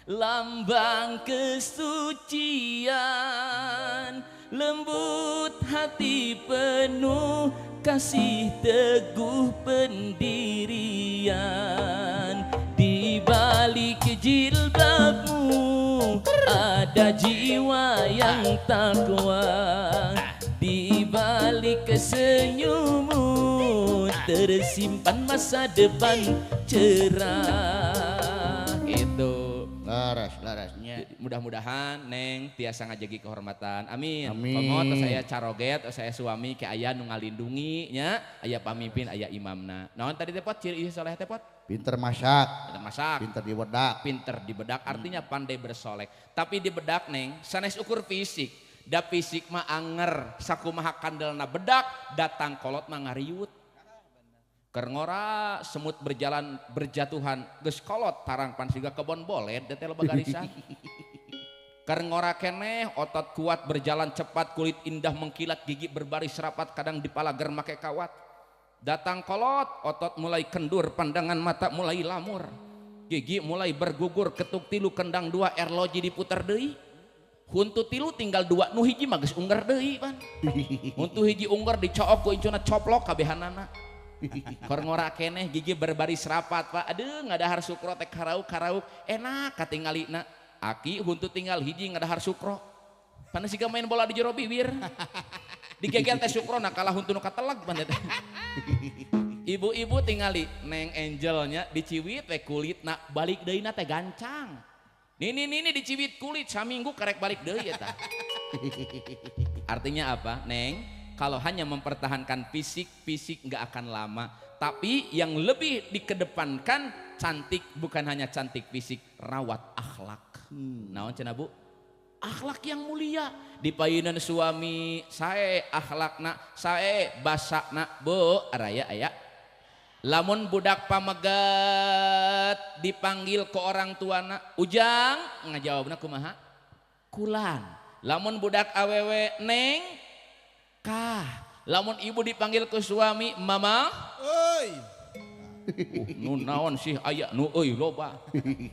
Lambang kesucian, lembut hati penuh kasih, teguh pendirian. Di balik jilbabmu ada jiwa yang takwa. Di balik senyummu tersimpan masa depan cerah. Itu laras larasnya. Mudah-mudahan Neng tiasa ngajagi kehormatan. Amin. Amin. Komo tos saya caroget, tos saya suami ke aya nu ngalindungi nya, aya pamimpin, aya imamna. Naon tadi teh Pot ciri istri soleh teh Pot? Pinter masak. Pinter masak. Pinter dibedak. Pinter dibedak artinya pandai bersolek. Tapi dibedak Neng sanes ukur fisik. Da fisik mah anger, sakumaha kandelna bedak, datang kolot mah ngariut. Keur ngora semut berjalan berjatuhan geus kolot tarang pan siga kebon boled teh loba garisan. Keur ngora keneh otot kuat berjalan cepat, kulit indah mengkilat, gigi berbaris rapat, kadang dipalager make kawat. Datang kolot, otot mulai kendur, pandangan mata mulai lamur. Gigi mulai bergugur, ketuk tilu kendang dua, erloji diputer deui. Huntu tilu tinggal dua, nu hiji mah geus ungger deui pan. Huntu hiji ungger dicook ku incuna coplok kabehanana. Keur ngora keneh gigi berbaris rapat Pak. Aduh ngadahar sukro teh karauk-karauk enak katingalina. Aki huntu tinggal hiji ngadahar sukro. Pan siga main bola di jero bibir. Digegel teh sukro na kalah huntu nu kateleg pan teh. Ibu-ibu tingali Neng Angelnya diciwit we kulitna balik deui na teh gancang. Nini nini diciwit kulit saminggu karek balik deui eta. Artinya apa Neng? Kalau hanya mempertahankan fisik, fisik nggak akan lama. Tapi yang lebih dikedepankan cantik bukan hanya cantik fisik, rawat akhlak. Naon cenah Bu? Akhlak yang mulia. Dipayunan suami, sae akhlakna, sae basakna, Bu, araya aya. Lamun budak pamegat dipanggil ke orang tuana, Ujang ngajawabna kumaha? Kulan. Lamun budak awewe Neng kah. Lamun ibu dipanggil ke suami mama, euy. Nu naon sih aya nu euy loba.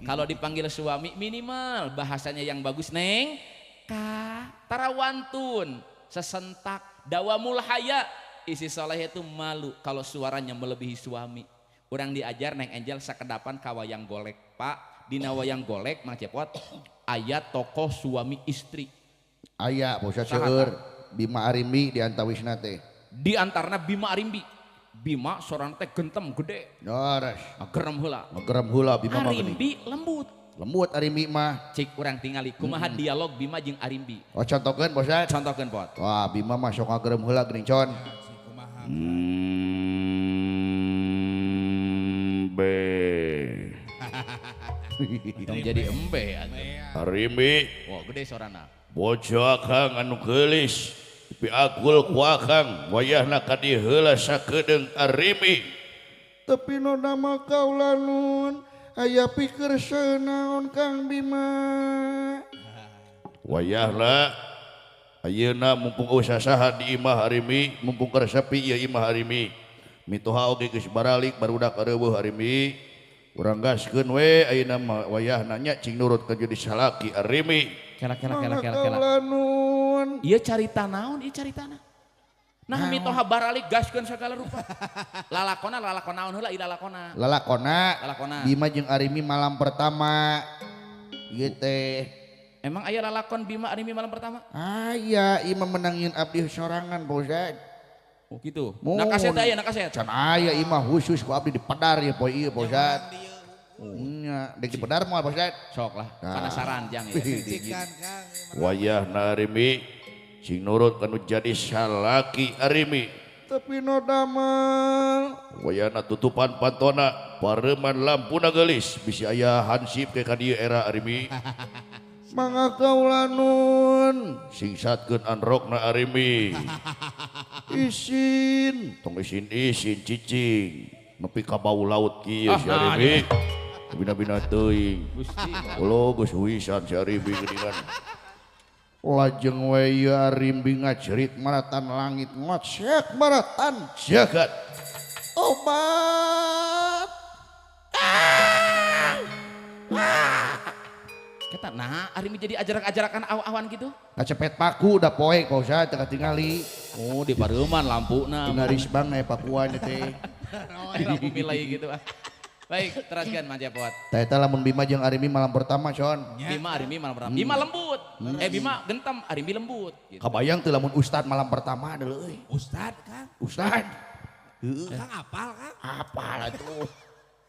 Kalau dipanggil suami minimal bahasanya yang bagus Neng kah, tarawantun, sesentak, dawamul haya. Isi soleh itu malu kalau suaranya melebihi suami. Urang diajar Neng Angel sakedapan ka wayang golek, Pak. Dina wayang golek Mang Cepot aya tokoh suami istri. Aya bosah seueur Bima Arimbi di antawisna teh. Di antarana Bima Arimbi. Bima sorana teh gentem gede. Laras. Ngagerem heula. Ngagerem heula Bima mah Arimbi lembut. Lembut Arimbi mah. Cik urang tingali kumaha dialog Bima jeung Arimbi. Oh contohkeun bosah. Contohkeun Pot. Wah Bima mah sok ngagerem heula geuning con. B. Tong jadi embe atuh. Arimi. Wah, gede sorana. Bojo akang anu geulis piakul ku akang wayahna ka dieu heula sakedeung Arimi. Tapi no nama kaula nun aya pikir seunaon Kang Bima. Wayahna ayeuna mumpung eueuh sasaha di imah Arimi, mumpung keur sepi ieu imah Arimi. Mitoha oge geus baralik barudak areuweuh Arimi. Urang gaskeun we ayeuna mah wayahna nya cing nurut ka jadi salaki Arimi. Kela kela kela kela kela. Ieu carita naon ieu caritana? Nah mitoha baralik gaskeun sagala rupa. Lalakona lalakon naon heula ieu lalakona. Lalakona. Lalakona. Bima jeung Arimi malam pertama. Ieu teh. Emang aya lalakon Bima Arimi malam pertama? Aya, ieu mah menangin abdi sorangan Pak Ustad. Oh gitu. Na kaset aya, na kaset. Can aya ieu mah khusus ku abdi dipedar ya poe ieu Pak Ustad. Nya, dek dipedar moal Pak Ustad. Sok lah, penasaran jang ya. Wayahna Arimi sing nurut kanu jadi salaki Arimi. Tapi no damel. Wayahna tutupan pantona, pareman lampuna geulis bisi aya hansip ke ka dieu era Arimi. Mangga kaula nun singsatkeun anrokna Arimi. Isin, tong isin-isin cicing. Nepi ka bau laut kieu si Arimi. Bina-bina teuing. Gusti. Ulo geus huisan si Arimi geuningan. Lajeng we ieu Arimbi ngajerit maratan langit ngocek maratan jagat. Obat. Kata nah Arimi jadi ajarak-ajarakan awan-awan gitu. Kacepet paku udah poek Pak Ustad teu katingali. Oh di pareuman lampuna. Dina risbang aya pakuan teh. Lampu milai gitu ah. Baik, teruskan Mang Cepot. Tah eta lamun Bima jeung Arimi malam pertama, Con. Bima Arimi malam pertama. Bima lembut. Bima gentam, Arimi lembut gitu. Kabayang teu lamun ustad malam pertama deuleu euy. Ustad, Kang. Ustad. Heeh. Kang apal, Kang? Apal atuh.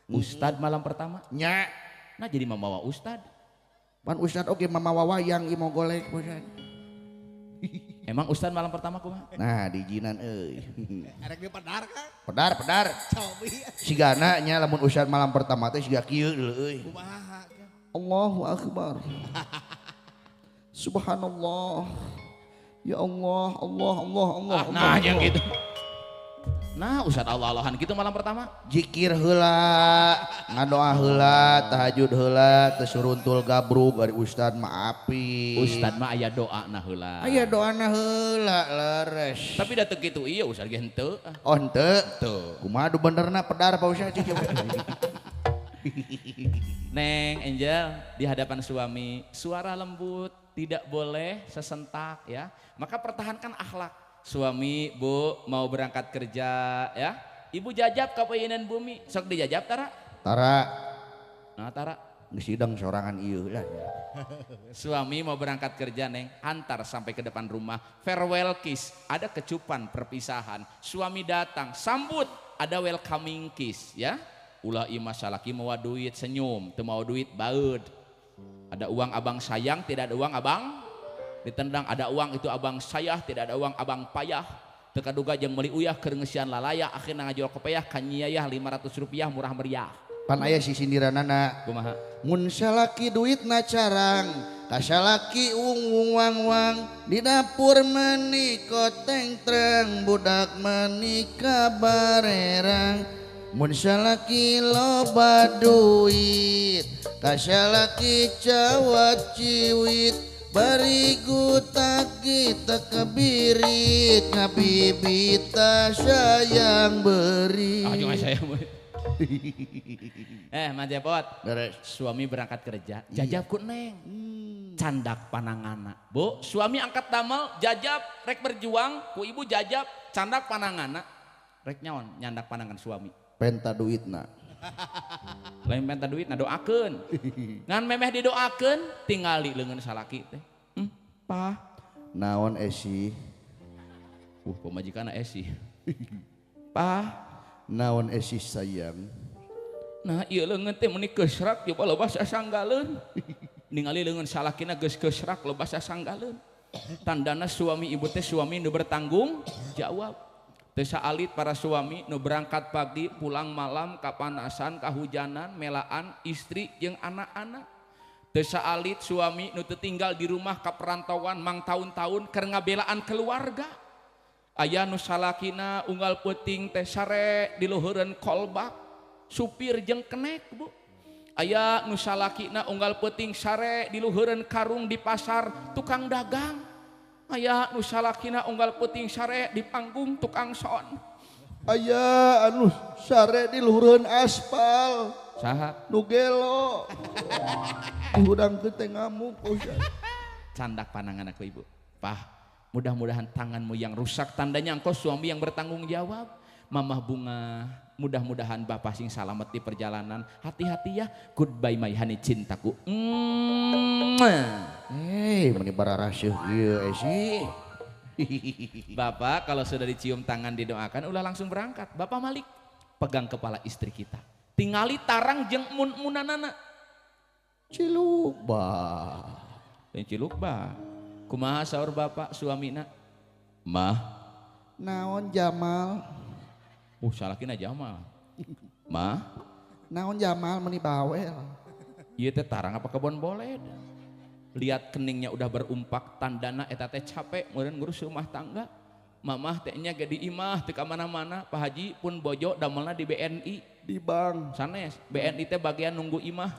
Ustad malam pertama? Nya. Nah jadi mamawa ustad. Pan ustad oge mamawa wayang ieu mau golek ustad. Emang ustad malam pertama kumaha? Nah diizinan euy. Erek dipedar Kang. Pedar, pedar. Cobi. Sigana nya lamun ustad malam pertama teh siga kieu deuleu euy. Kumaha Kang? Allahu akbar. Subhanallah. Ya Allah, Allah, Allah, Allah. Nah yang gitu. Nah ustad Allah-Allahan gitu malam pertama. Jikir heula, ngadoa heula, tahajud heula, teu suruntul gabrug ari ustad mah api. Ustad mah aya doana heula. Aya doana heula leres. Tapi da teu kitu ieu ustad ge henteu. Oh henteu. Teu. Kumaha du benerna pedar Pak Ustad cik. Neng Angel di hadapan suami, suara lembut, tidak boleh sesentak ya. Maka pertahankan akhlak. Suami, Bu, mau berangkat kerja ya. Ibu jajab ka payeunan bumi. Sok dijajab tara? Tara. Nah, tara. Geus sidang sorangan ieu lah. Suami mau berangkat kerja, Neng, antar sampai ke depan rumah. Farewell kiss, ada kecupan perpisahan. Suami datang, sambut, ada welcoming kiss ya. Ulah imah salaki mawa duit senyum, teu mawa duit baeud. Ada uang abang sayang, tidak ada uang abang ditendang, ada uang itu abang sayah, tidak ada uang abang payah. Teu kaduga jeung meuli uyah keur ngeusian lalaya, akhirna ngajual kopeyah ka nyiayah 500 rupiah murah meriah. Pan aya sisindiranana. Kumaha? Mun salaki duitna carang, ka salaki wung wang wang, di dapur meuni koteng treng, budak meuni kabarerang. Mun salaki loba duit, ka salaki cawat ciwit, bari gutak kita kebirit, ngabibita sayang beri. Ah, jangan sayang beri. Mang Cepot. Beres. Suami berangkat kerja, jajab ku Neng. Candak panangana. Bu, suami angkat damel, jajab, rek berjuang, ku ibu jajab, candak panangana. Rek nyaon nyandak panangan suami. Penta duitna. Lain penta duitna doakeun. Ngan memeh didoakeun tingali leungeun salaki teh. Pah. Naon esi? Pamajikanna esi. Pah. Naon esi sayang? Nah, ieu leungeun teh meuni keusrak coba loba sasanggaleun. Ningali leungeun salakina geus keusrak loba sasanggaleun. Tandana suami ibu teh suami nu bertanggung jawab. Teu saalit para suami nu berangkat pagi pulang malam kapanasan kahujanan melaan istri jeung anak-anak. Teu saalit suami nu teu tinggal di rumah ka perantauan mang taun-taun keur ngabelaan keluarga. Aya nu salakina unggal peuting teh sare di luhureun kolbak supir jeung kenek bu. Aya nu salakina unggal peuting sare di luhureun karung di pasar tukang dagang. Aya nu salakina unggal peuting sare di panggung tukang son. Aya anu sare di luhureun aspal. Saha? Nu gelo. Dihudangkeun teh ngamuk. Candak panangan aku ibu. Pah, mudah-mudahan tanganmu yang rusak tandanya engkau suami yang bertanggung jawab. Mamah bunga, mudah-mudahan bapak sing salamet di perjalanan. Hati-hati ya. Goodbye my honey cintaku. Hei, meni bararaseuh ieu sih. Bapak kalau sudah dicium tangan didoakan ulah langsung berangkat. Bapak Malik pegang kepala istri kita. Tingali tarang jeung mun-munanana. Ciluk bah. Lain ciluk bah. Kumaha saur bapak suamina? Mah. Naon Jamal? Salakina Jamal. Mah. Naon Jamal meni bawel. Ieu teh tarang apa kebon boled? Lihat keningnya udah berumpak tandana eta teh capek meureun ngurus rumah tangga. Mamah teh nya ge di imah teu ka mana-mana. Pak Haji pun bojo damelna di BNI. Di bank. Sanes, BNI teh bagian nunggu imah.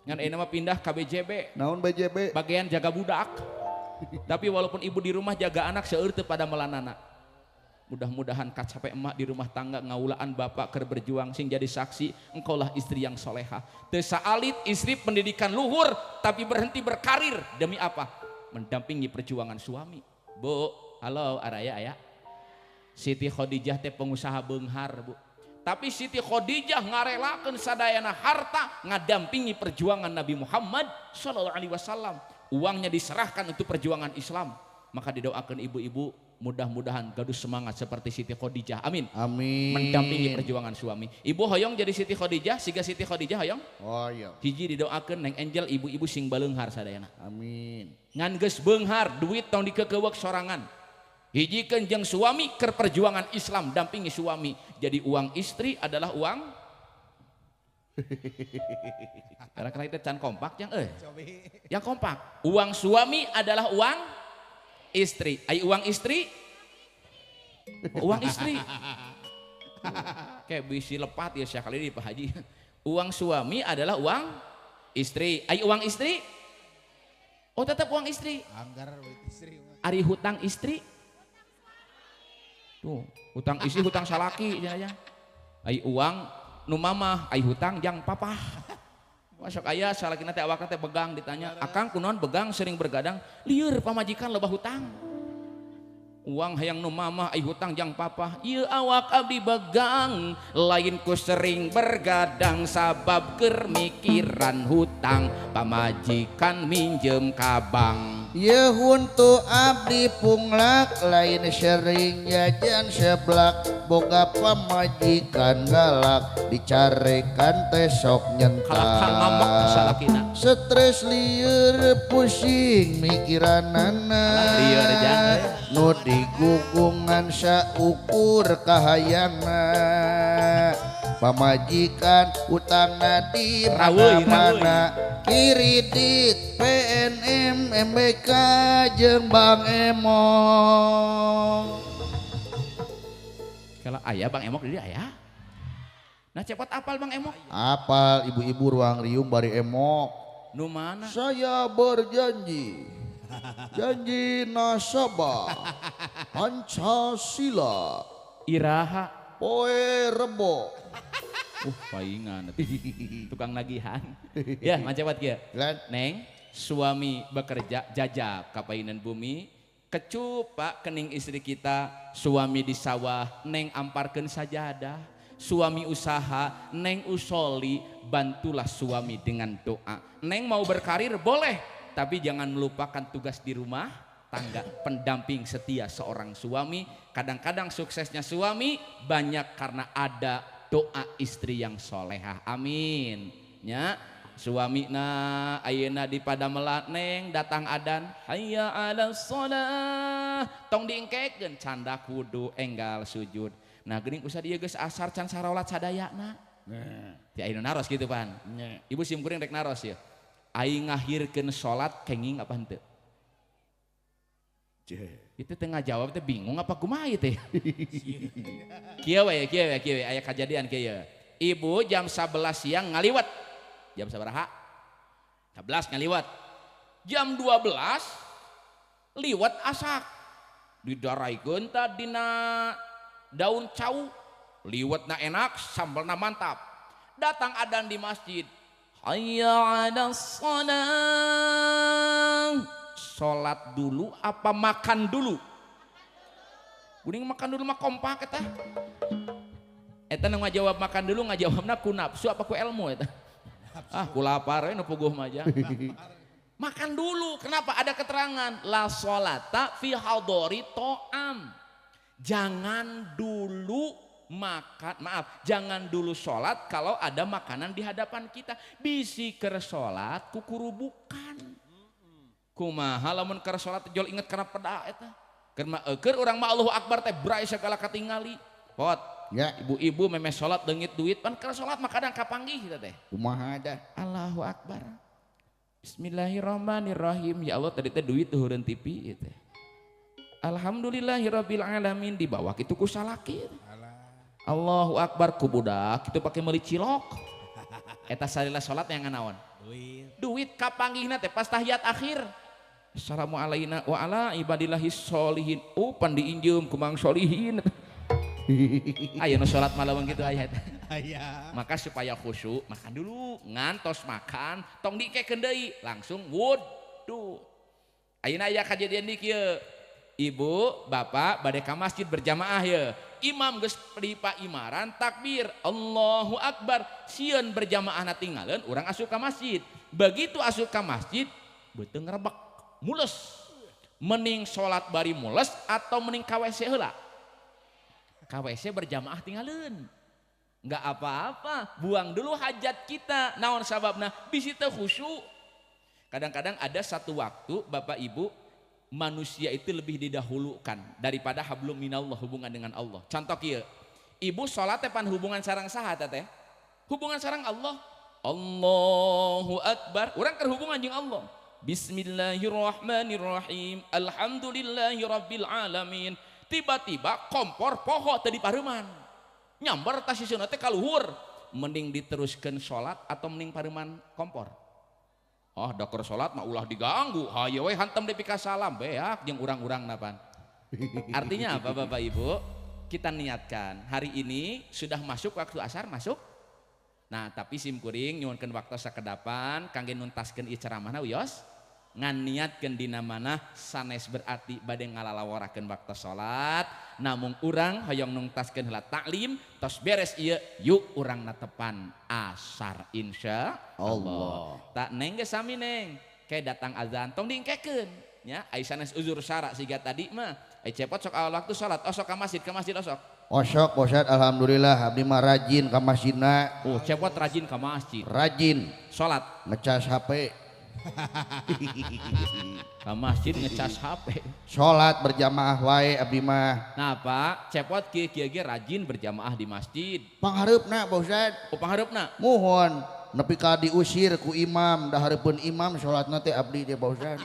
Ngan ayeuna mah pindah ka BJB. Naon BJB? Bagian jaga budak. Tapi walaupun ibu di rumah jaga anak seueur teu pada melanana. Mudah-mudahan kacape emak di rumah tangga ngaulaan bapak keur berjuang sing jadi saksi engkaulah istri yang soleha. Teu saalit istri pendidikan luhur tapi berhenti berkarir demi apa? Mendampingi perjuangan suami. Bu, halo araya aya. Siti Khadijah teh pengusaha beunghar, Bu. Tapi Siti Khadijah ngarelakeun sadayana harta ngadampingi perjuangan Nabi Muhammad sallallahu alaihi wasallam. Uangnya diserahkan untuk perjuangan Islam. Maka didoakan ibu-ibu mudah-mudahan gaduh semangat seperti Siti Khadijah. Amin. Amin. Mendampingi perjuangan suami. Ibu hoyong jadi Siti Khadijah, siga Siti Khadijah hoyong? Oh iya. Hiji didoakeun Neng Angel ibu-ibu sing baleunghar sadayana. Amin. Ngan geus beunghar duit tong dikekeuweuk sorangan. Hijikeun jeung suami keur perjuangan Islam, dampingi suami. Jadi uang istri adalah uang karena kita can kompak yang yang kompak. Uang suami adalah uang istri. Ai uang istri? Uang istri. Kayak bisi lepat ya sekali ini Pak Haji. Uang suami adalah uang istri. Ai uang istri? Oh tetap uang istri. Anggar istri. Ari hutang istri? Tuh, hutang istri hutang salaki ya. Ai uang nu mamah, ai hutang jang papah. Masuk aya salakina teh awakna teh begang ditanya, "Akang kunaon begang sering bergadang?" Lieur pamajikan lebah hutang. Uang hayang nu mamah ai hutang jang papah. Ieu awak abdi begang, lain ku sering bergadang sabab keur mikiran hutang, pamajikan minjem ka bank. Ieu huntu abdi punglak lain sering jajan seblak boga pamajikan galak dicarekan teh sok nyentak stres lieur pusing mikiranana nu digugungan saukur kahayangna pamajikan utangna di mana-mana kredit PNM MBK jeung Bank Emok. Kalau ayah Bank Emok jadi ayah. Nah cepat apal Bank Emok. Apal ibu-ibu ruang riung bari emok. Nu mana? Saya berjanji. Janji nasabah Pancasila. Iraha poe rebo. Paingan tukang nagihan. Ya, macepat kieu. Neng, suami bekerja jajab kapainan bumi, kecup Pak kening istri kita, suami di sawah, neng amparkeun sajadah, suami usaha, neng usoli, bantulah suami dengan doa. Neng mau berkarir boleh, tapi jangan melupakan tugas di rumah tangga, pendamping setia seorang suami. Kadang-kadang suksesnya suami banyak karena ada doa istri yang solehah. Amin. Nya suami na ayeuna di padamelan neng datang adan hayya 'alas shalah. Tong diengkekeun candak wudu enggal sujud. Nah geuning usah ieu geus asar can sarolat sadayana. Ti aya nu naros kitu pan. Ibu sim kuring rek naros ya. Aing ngahirkeun salat kenging apa henteu? Itu tengah jawab teh bingung apa kumaha ieu teh. Kieu we kieu we kieu we aya kajadian kieu. Ibu jam 11 siang ngaliwat. Jam sabaraha? 11 ngaliwat. Jam 12 liwat asak. Didaraikeun tah dina daun cau. Liwatna enak, sambalna mantap. Datang adan di masjid. Hayya 'alas shalah. Salat dulu apa makan dulu? Kuning makan dulu mah kompak eta. Eta nu ngajawab makan dulu ngajawabna ku nafsu apa ku ilmu eta? Ah, ku lapar we nu puguh mah aja. Makan dulu. Kenapa? Ada keterangan la sholata fi hadori to'am. Jangan dulu makan, maaf, jangan dulu sholat kalau ada makanan di hadapan kita. Bisi keur sholat kukurubukan. Kumaha lamun keur salat jol inget kana peda eta. Keur mah keur urang mah Allahu Akbar teh bray sagala katingali. Pot. Ya, ibu-ibu memeh salat deungit duit pan keur salat mah kadang kapanggih kita teh. Kumaha dah? Allahu Akbar. Bismillahirrahmanirrahim. Ya Allah tadi teh duit heureun TV ieu teh. Alhamdulillahirabbil alamin dibawa kitu ku salaki. Allahu Akbar ku budak kitu pake meuli cilok. Eta salila salat yang nganaon? Duit. Duit kapanggihna teh pas tahiyat akhir. Assalamualaikum wa ala ibadillahis sholihin. Oh pan diinjeum ku mang sholihin. Ayo nu salat malam gitu aya. Aya. Maka supaya khusyuk makan dulu, ngantos makan, tong dikekeun deui, langsung wudu. Ayeuna aya kajadian di kieu. Ibu, bapak bade ka masjid berjamaah ye. Imam geus di paimaran takbir, Allahu Akbar. Sieun berjamaahna tinggalin urang asup ka masjid. Begitu asup ka masjid, beuteung rebek, mules. Mending salat bari mules atau mending ka WC heula? Ka WC berjamaah tinggalin. Enggak apa-apa, buang dulu hajat kita. Naon sababna? Bisi teu khusyuk. Kadang-kadang ada satu waktu Bapak Ibu, manusia itu lebih didahulukan daripada hablum minallah, hubungan dengan Allah. Contoh kieu, ibu salat teh pan hubungan sareng saha teh? Hubungan sareng Allah. Allahu Akbar. Urang keur hubungan jeung Allah. Bismillahirrahmanirrahim. Alhamdulillahirabbil alamin. Tiba-tiba kompor poho teu dipareuman. Nyamber tas sisieuna teh ka luhur. Mending diteruskeun salat atau mending pareuman kompor? Oh, da keur salat mah ulah diganggu. Hayo we hantem deui pika salam beak jeung urang-urang napan. Artinya apa Bapak Ibu? Kita niatkan hari ini sudah masuk waktu asar masuk. Nah, tapi sim kuring nyuhunkeun waktu sakedapan kangge nuntaskeun ieu ceramahna wios. Ngan niatkeun dina mana sanes berarti bade ngalalaworakeun waktu salat, namung urang hoyong nungtaskeun heula taklim tos beres ieu yuk urang natepan asar insya Allah. Tak neng geus sami neng, kayak datang azan tong diengkekeun nya ai sanes uzur syara siga tadi mah. Ai cepot sok awal waktu salat osok ka masjid osok. Osok Ustaz, alhamdulillah abdi mah rajin ka masjidna. Oh, cepot rajin ka masjid. Rajin. Salat ngecas HP. Ka masjid ngecas HP. Salat berjamaah wae abdi mah. Nah, Pak, cepot kieu kieu ge rajin berjamaah di masjid. Panghareupna, Pak Ustaz. Oh, panghareupna. Muhun nepi ka diusir ku imam, da hareupeun imam salatna teh abdi teh Pak Ustaz.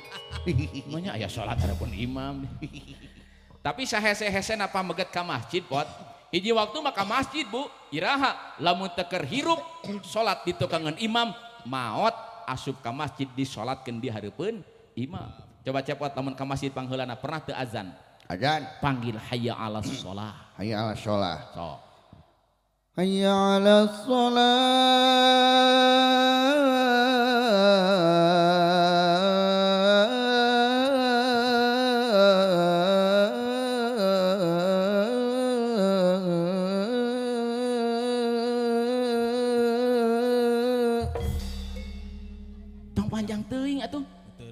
Manya aya salat hareupeun imam. Tapi sahese-hese napa meget ka masjid, Pot? Hiji waktu mah ka masjid, Bu. Iraha lamun teu keur hirup salat di tukangan imam, maot asup ka masjid disolatkeun di hareupeun imam. Coba cepot lamun ka masjid pangheulana pernah teu azan? Azan. Panggil hayya 'alas shalah. Hayya 'alas shalah. Sok. Hayya 'alas shalah.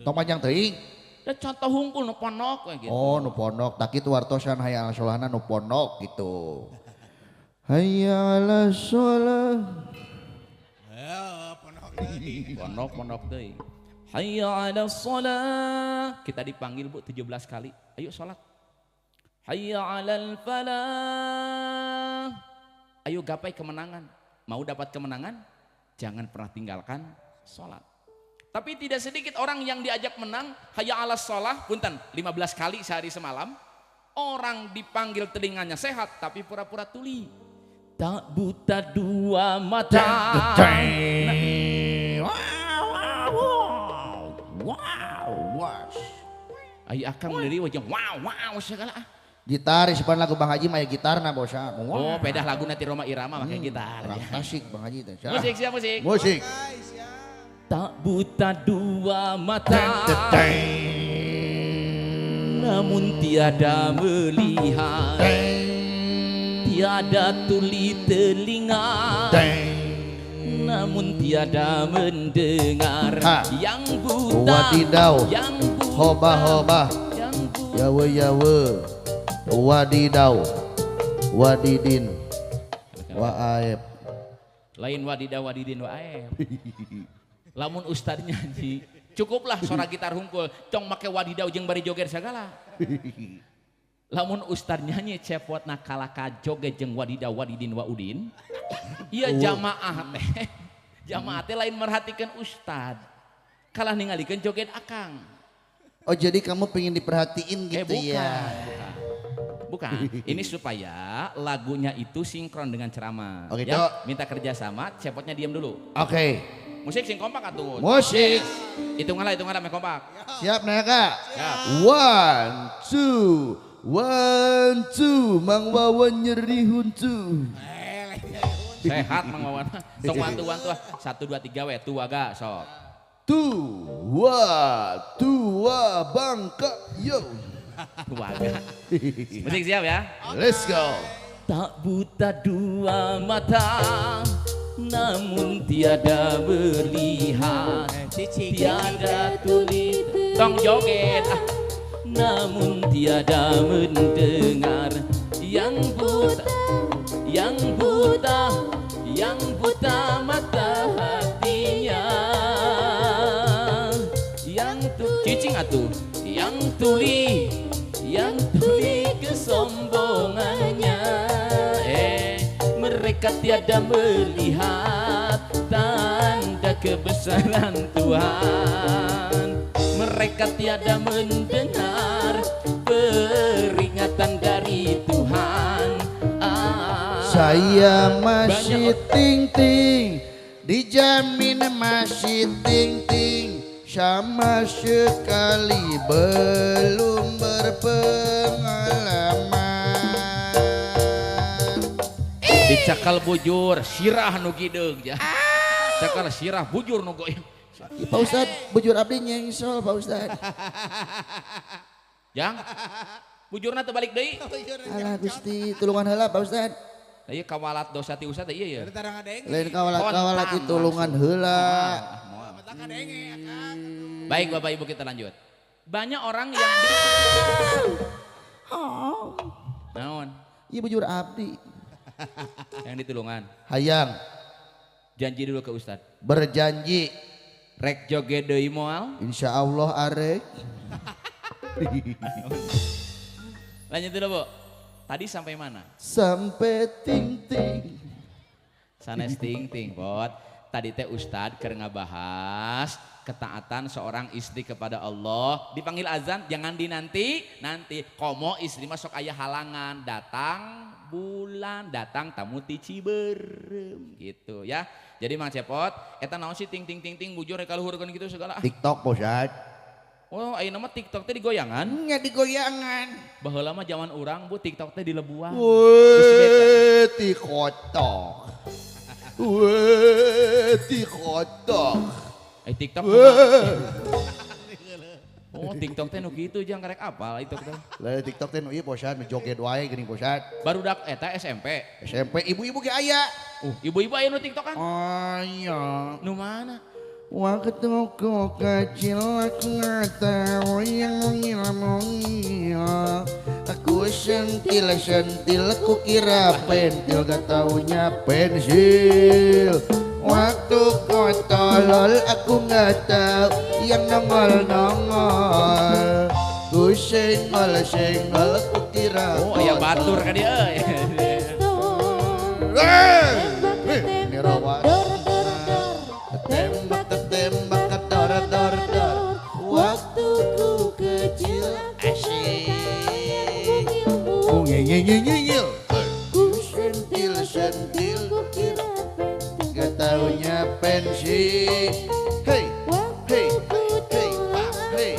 Tong panjang teuing. Da contoh hungkul nu pondok we gitu. Oh, nu pondok. Tak kitu wartosan hayya 'alas sholahna nu pondok gitu. Hayya 'alas sholah. Pondok deui. Pondok deui. Hayya 'alas sholah. Kita dipanggil Bu 17 kali. Ayo salat. Hayya 'alal falah. Ayo gapai kemenangan. Mau dapat kemenangan? Jangan pernah tinggalkan sholat. Tapi tidak sedikit orang yang diajak menang, hayya 'alas sholah, punten, 15 kali sehari semalam. Orang dipanggil telinganya sehat, tapi pura-pura tuli. Tak buta dua mata. Wow, wow. Ayo akang meneuri wajah wow wow segala. Gitar sepan lagu Bang Haji mah gitarna bosa. Oh, pedah lagu nanti Roma Irama pakai gitar. Orang Tasik Bang Haji teh. Musik siap musik. Musik. Tak buta dua mata, namun tiada melihat, tiada tuli telinga, namun tiada mendengar. Yang buta, wadidaw, yang buta, hoba hoba, yang buta, yawe yawe, wadidaw, wadidin, waaeb. Lain wadidaw wadidin waaeb. Lamun ustad nyanyi, cukuplah suara gitar hungkul, tong make wadidaw jeung bari joget segala. Lamun ustad nyanyi cepotna kalaka joget jeung wadidaw wadidin waudin, iya jamaah teh, jamaah teh lain merhatikan ustad, kalah ningalikeun joget akang. Oh jadi kamu pengen diperhatiin gitu bukan, ya? Bukan, bukan. Ini supaya lagunya itu sinkron dengan ceramah. Oke, ya, minta kerjasama, cepotnya diam dulu. Oke. Musik sing kompak atuh. Musik. Hitunganlah, hitunganlah kompak. Siap Naya. Siap. 1 2 1 2 Mang Wawan nyeri huntu. Sehat Mang Wawan. Tong wantu wantu 1 2 3 we tua ga sok. Tua tua Bangka yo. Tua ga. Musik siap ya. Let's go. Tak buta dua mata, namun tiada melihat, tiada tuli tong joget, namun tiada mendengar. Yang buta, yang buta, yang buta mata hatinya, yang tu cicing atuh, yang tuli kesombongannya. Mereka tiada melihat tanda kebesaran Tuhan. Mereka tiada mendengar peringatan dari Tuhan. Saya masih ting-ting, dijamin masih ting-ting, sama sekali belum berpengalaman. Dicakal bujur, sirah nu gideung ya. Cakal sirah bujur nu goyang. Pak Ustad, bujur abdi nyengsol Pak Ustad. Jang, bujurna teu balik deui. Alah Gusti, tulungan heula Pak Ustad. Lah ieu kawalat dosa ti Ustad ieu ya. Lain kawalat-kawalat ti tulungan heula. Baik Bapak Ibu kita lanjut. Banyak orang yang naon? Ieu bujur abdi. Yang ditulungan. Hayang. Janji dulu ke Ustad. Berjanji. Rek joget deui moal. Insya Allah arek. Lanjut dulu Bu. Tadi sampai mana? Sampai ting ting. Sanes ting ting bot. Tadi teh Ustad keur ngabahas ketaatan seorang istri kepada Allah. Dipanggil azan jangan dinanti nanti. Komo istri masuk ayah halangan datang bulan datang tamu ti Ciberem gitu ya. Jadi Mang Cepot eta naon sih ting ting ting ting bujur rek kaluhurkeun gitu segala. TikTok Bosat. Oh ayeuna mah TikTok teh digoyangan? Nya digoyangan. Baheula mah zaman urang Bu TikTok teh dilebuan. Weh ti kotok. Weh ti kotok. Eh TikTok. Oh TikTok teh nu kitu jang karek apal TikTok teh. Lah TikTok teh nu ieu bosan nu joget wae geuning bosan. Barudak eta SMP. SMP ibu-ibu ge aya. Ibu-ibu aya nu TikTok kan? Aya. Nu mana? Waktu ku kecil aku nggak tahu yang mengil-mengil. Aku sentil-sentil ku kira pentil gak taunya pensil. Waktu ku tolol aku nggak tahu yang nongol-nongol. Ku senggol senggol kukira. Oh aya batur ka dieu euy. Ini rawas. Tembak tembak dor dor dor. Waktu ku kecil asik. Ngingil. Ku sentil sentil kukira pensil. Gak taunya pensi. Hey hey hey hey hey.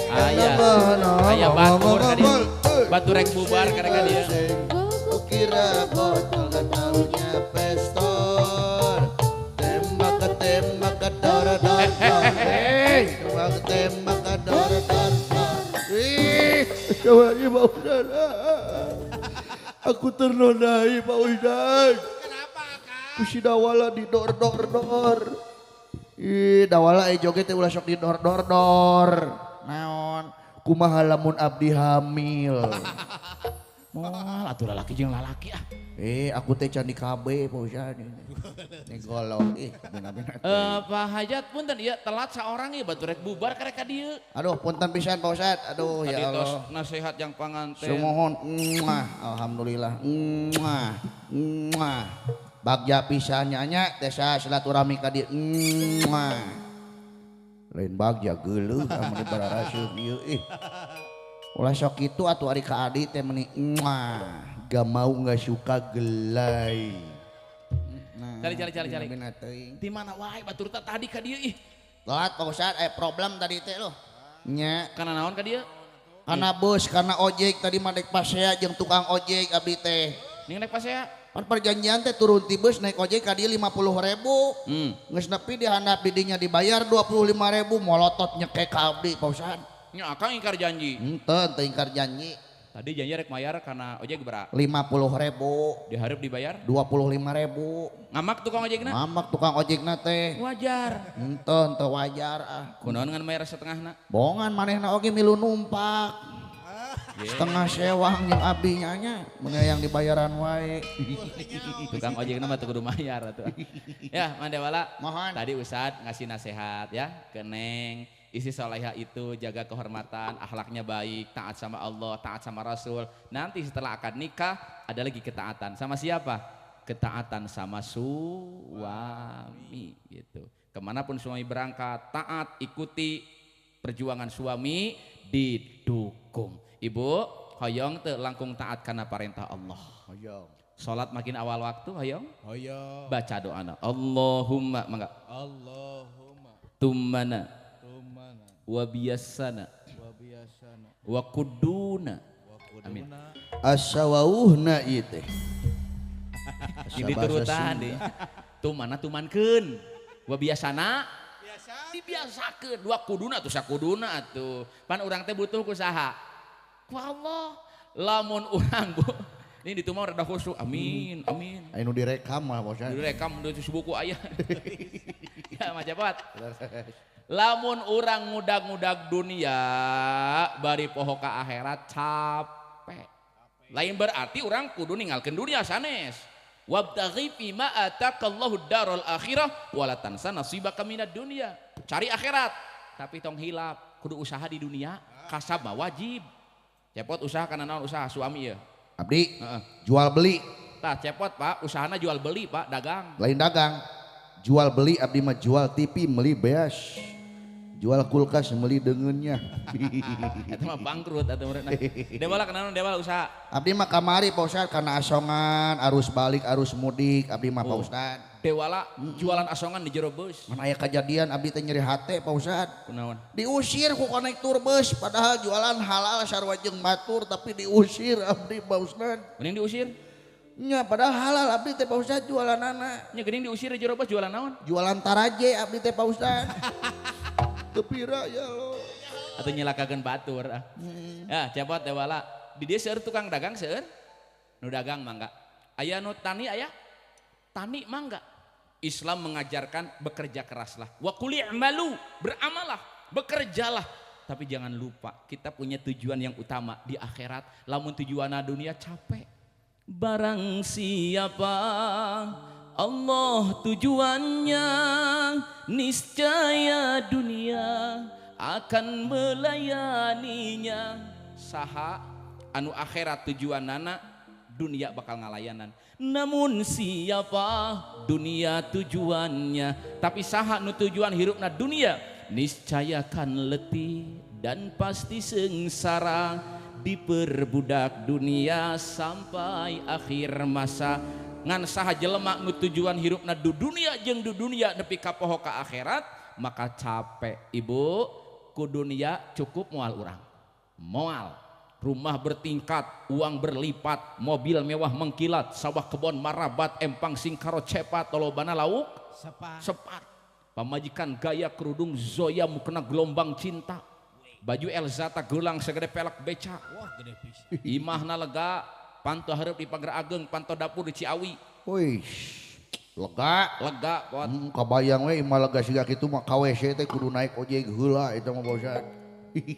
Aya aya batur ka dieu. Batur rek bubar karek ka dieu. Kukira botol gak taunya pestol. Tembak tembak dor dor dor. Hey tembak tembak dor dor dor. Ih, coba Pak Ustad. Aku ternodai Pak Ustad. Kenapa Kak? Ku si Dawala di dor dor dor. Ih, Dawala joget teh ulah sok di dor dor dor. Naon? Kumaha lamun abdi hamil. Moal atuh lalaki jeung lalaki ah. Aku teh can di KB Pak Ustad. Ini golong ih bina-bina. Pak Hajat punten ieu telat saorang ieu batur rek bubar karek ka dieu. Aduh punten pisan Pak Ustad. Aduh tadi ya Allah. Tos nasihat yang panganten. Sumuhun. Muah, alhamdulillah. Muah. Muah. Bagja pisan nya teh silaturahmi ka dieu. Muah. Lain bagja geuleuh amun dibararaseuh ieu ih. Ulah sok kitu atuh ari ka adi teh meuni muah. Gak mau gak suka gelai. Nah, cari. Di mana wae batur tadi ka dieu ih. Telat Pak Ustad, problem tadi teh loh. Nya. Kana naon ka dieu? Kana bus, kana ojek tadi mah dek pasea jeung tukang ojek abdi teh. Ning naik pasea? Pan perjanjian teh turun ti bus naik ojek ka dieu 50.000. Geus nepi di handap di dinya dibayar 25.000 molotot nyekek ka abdi Pak Ustad. Nya akang ingkar janji. Henteu, teu ingkar janji. Tadi janji rek mayar karena ojek berapa? 50.000. Diharap dibayar? 25.000. Ngamak tukang ojekna? Ngamak tukang ojekna teh. Wajar. Henteu, henteu wajar ah. Kunaon ngan mayar setengahna? Bongan manehna oge milu numpak. Yeah. Setengah sewang jeung abdi nya nya, mun yang dibayaran wae. Tukang ojekna mah teu kudu mayar atuh. Ya, Mandewala. Mohon. Tadi Ustad ngasih nasihat ya ke Neng. Isi soleha itu jaga kehormatan, akhlaknya baik, taat sama Allah, taat sama Rasul. Nanti setelah akad nikah ada lagi ketaatan sama siapa? Ketaatan sama suami gitu. Kemanapun suami berangkat, taat, ikuti perjuangan suami, didukung. Ibu, hoyong teu langkung taat karena perintah Allah. Hoyong. Salat makin awal waktu, hoyong. Hoyong. Baca doana. Allahumma, mangga. Allahumma. Tumana. Wa biasana wa kuduna. Amin. Asawauhna ieu teh. Jadi turutan deh. Tumana tumankeun. Wa biasana biasa dibiasakeun. Wa kuduna atuh sakuduna atuh. Pan urang teh butuh ku saha? Ku Allah. Lamun urang bu ini ditumau rada khusyuk. Amin, amin. Anu direkam mah bosnya. Direkam di buku aya. Ya mah cepat. Lamun urang ngudag-ngudag dunia bari poho ka akhirat capek. Lain berarti urang kudu ninggalkeun dunia sanes. Wabtaghi fima atakallahu darul akhirah wala tansa nasibaka minad dunya. Cari akhirat tapi tong hilap, kudu usaha di dunia, kasab mah wajib. Cepot usaha kana naon usaha suami ya. Abdi, jual beli. Tah cepot Pak, usahana jual beli Pak, dagang. Lain dagang. Jual beli abdi mah jual TV meuli beas. Jual kulkas meuli deungeunnya. Eta mah bangkrut atuh meureunna. Dewala kana dewala usaha. Abdi mah kamari Pak Ustad kana asongan, arus balik, arus mudik abdi mah Pak Ustad. Dewala jualan asongan di jero bus. Mun aya kajadian abdi teh nyeri hate Pak Ustad. Kunaon? Diusir ku konektur bus padahal jualan halal sarua jeung batur tapi diusir abdi Pak Ustad. Mending diusir? Nya padahal halal abdi teh Pak Ustad jualanana. Nya geuning diusir di jero bus jualan naon? Jualan taraje abdi teh Pak Ustad. Tepira ya lo. Atau nyelakakeun batur. Ya, cepot dewala. Di dieu seueur tukang dagang seueur. Nu dagang mangga. Aya nu tani aya? Tani mangga. Islam mengajarkan bekerja keraslah. Wa qul i'malu, beramalah, bekerjalah. Tapi jangan lupa kita punya tujuan yang utama di akhirat. Lamun tujuanna dunia capek. Barang siapa Allah tujuannya, niscaya dunia akan melayaninya. Saha anu akhirat tujuanana dunia bakal ngalayanan. Namun siapa dunia tujuannya, tapi saha nu tujuan hirupna dunia, niscaya kan letih dan pasti sengsara, diperbudak dunia sampai akhir masa. Ngan saha jelema nu tujuan hirupna du dunia jeung du dunia nepi ka poho ka akhirat, maka capek ibu ku dunia cukup moal urang. Moal. Rumah bertingkat, uang berlipat, mobil mewah mengkilat, sawah kebon marabat, empang singkaro cepat, tolobana lauk sepat. Pamajikan gaya kerudung zoya mukena gelombang cinta. Baju Elzata gelang segede pelek beca. Wah, gede pisan. Imahna lega, panto hareup di Pagar Ageng, panto dapur di Ciawi. Wih, lega. Lega, pot. Kabayang we imah lega siga kitu mah ka WC teh kudu naik ojek heula eta mah Pak.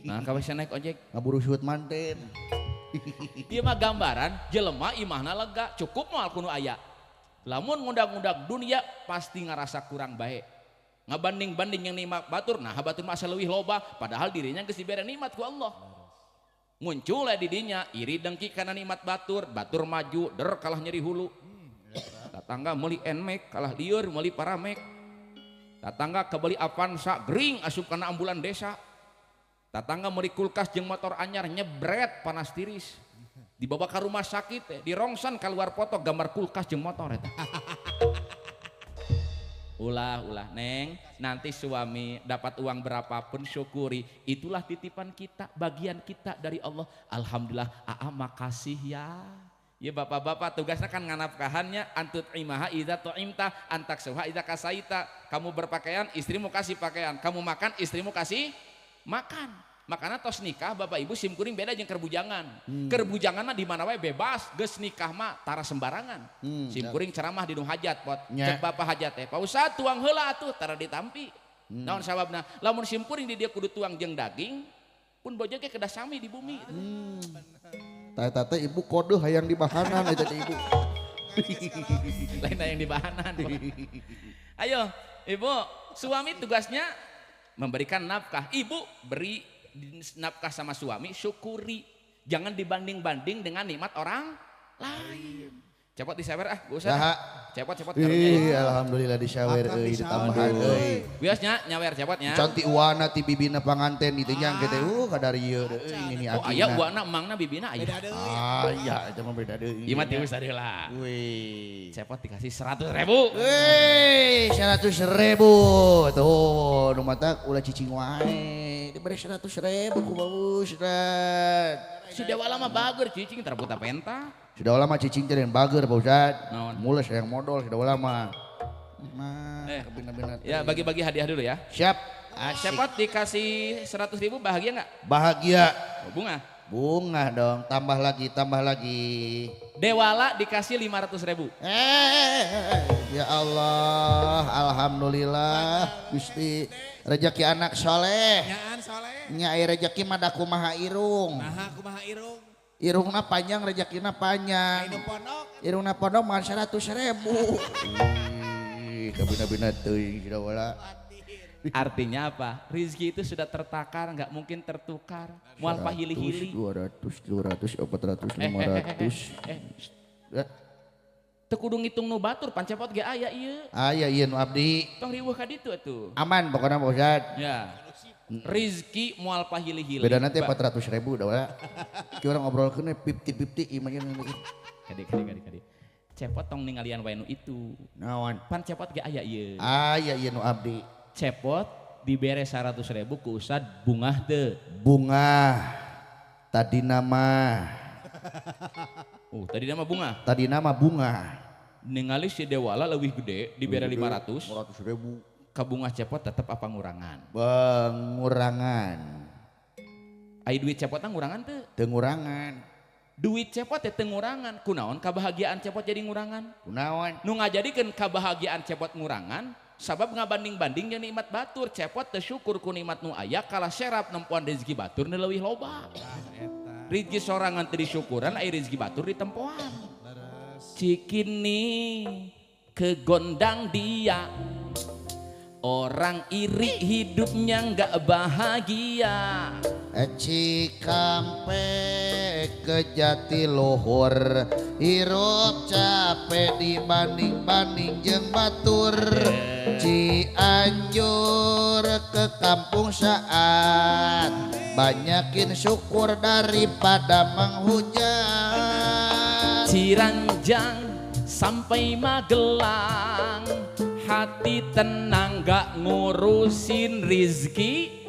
Nah, ka WC naik ojek ngaburusut manten. Ieu mah gambaran jelema imahna lega, cukup moal kudu aya. Lamun ngundag-ngundag dunia pasti ngarasa kurang baik. Ngabanding-banding yang nikmat batur, nah batur masa leuwih loba, padahal dirinya geus dibere nikmat ku Allah. Muncul di dinya iri dengki karena nikmat batur, batur maju, der kalah nyeri hulu. Tatangga meuli Nmax kalah lieur meuli Paramex. Tatangga kebeli Avanza gering asup kana ambulan desa. Tatangga meuli kulkas jeung motor anyar nyebret panas tiris. Dibawa ke rumah sakit teh, dirongsan keluar foto gambar kulkas jeung motor eta. Ulah, ulah, Neng, nanti suami dapat uang berapapun syukuri. Itulah titipan kita, bagian kita dari Allah. Alhamdulillah, aa makasih ya. Ya bapak-bapak tugasnya kan nganafkahannya antut imaha idza tu'imta antaksuha idza kasaita. Kamu berpakaian, istrimu kasih pakaian. Kamu makan, istrimu kasih makan. Makanya tos nikah bapak ibu sim kuring beda jeung kerbujangan. Kerbujangan mah di mana wae bebas, geus nikah mah tara sembarangan. Sim kuring ceramah di nu hajat pot. Cek bapak hajat teh, Pak Ustad tuang heula atuh tara ditampi. Naon sababna? Lamun sim kuring di dieu kudu tuang jeung daging, pun bojo ge kedah sami di bumi. Tah eta teh ibu kode hayang dibahanan eta teh ibu. Lain hayang dibahanan. Ayo, ibu, suami tugasnya memberikan nafkah. Ibu beri nafkah sama suami, syukuri. Jangan dibanding-banding dengan nikmat orang lain. Cepot disawer ah, gak usah. Cepot-cepot. Ih, alhamdulillah disawer euy, ditambahan euy. Wiosnya nyawer cepotnya. Cantik wana ti bibina panganten ditu nya engke teh kadar ieu deui ini akina. Oh aya wana emangna bibina aya. Beda deui. Aya eta mah beda deui. Ieu mah tius heula. Wih. Cepot dikasih 100.000. Wih, 100.000. Tuh, nu matak ulah cicing wae. Diberi 100.000 ku Pak Ustad. Si Dewala mah bager cicing terbuta penta. Sudah lama cicing teh bager Pak Ustad. Mules yang modal sudah lama. Nah, kebina-bina. Ya bagi-bagi hadiah dulu ya. Siap. Cepot dikasih 100.000 bahagia nggak? Bahagia. Oh, bunga. Bunga dong, tambah lagi, tambah lagi. Dewala dikasih 500.000. Ya Allah, alhamdulillah, Gusti rezeki anak soleh. Nyaan soleh. Nya rezeki mah da kumaha irung. Naha kumaha irung. Irungna panjang, rezekina panjang. Irungna pondok mah 100.000. Ih, kabina-bina teuing sudah wala. Artinya apa? Rizki itu sudah tertakar, nggak mungkin tertukar. Moal pahili-hili. 200, 200, 400, 500. Teu kudu ngitung nu batur, pan cepot ge aya ieu. Aya ieu nu abdi. Tong riweuh ka ditu atuh. Aman pokona Pak Ustad. Ya. Rizki moal pahili-hili. Bedana teh 400.000 dah wala. Ki urang ngobrolkeun 50-50 ieu mah. Kade kade kade kade. Cepot tong ningalian wae nu itu. Naon? Pan cepot ge aya ieu. Aya ieu nu abdi. Cepot dibere 100.000 ku Ustad bungah teu. Bungah. Tadi nama. Oh, tadi nama bunga. Tadi nama bunga. Ningali si Dewala leuwih gede dibere 500. 500.000. Kabungah cepot tetap apa ngurangan? Pengurangan. Ai duit cepotna ngurangan teu? Teu ngurangan. Duit cepot teh teu ngurangan. Kunaon kabahagiaan cepot jadi ngurangan? Kunaon? Nu ngajadikeun kabahagiaan cepot ngurangan sabab ngabanding-banding jeung nikmat batur. Cepot teu syukur ku nikmat nu aya kalah serap nempoan rezeki batur nu leuwih loba. Rezeki sorangan teu disyukuran ai rezeki batur ditempoan. Cikini kegondang dia. Orang iri hidupnya nggak bahagia. Cikampek ke Jatiluhur hirup capek dibanding-banding jeung batur. Cianjur ke kampung saat banyakin syukur daripada menghujat. Ciranjang sampai Magelang hati tenang gak ngurusin rizki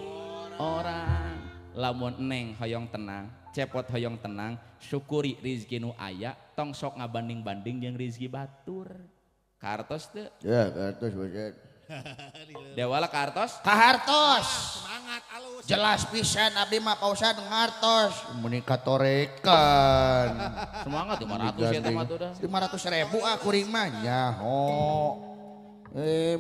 orang. Lamun neng hoyong tenang, cepot hoyong tenang, syukuri rizki nu aya, tong sok ngabanding-banding jeung rizki batur. Kartos teu? Ya, kartos bagian. Dewala kartos? Kahartos. Semangat alus. Jelas pisan abdi mah Pak Ustad ngartos. Meni katorekan. Semangat 500 ya teh mah tuh dah. 500.000 ah kuring mah nyaho.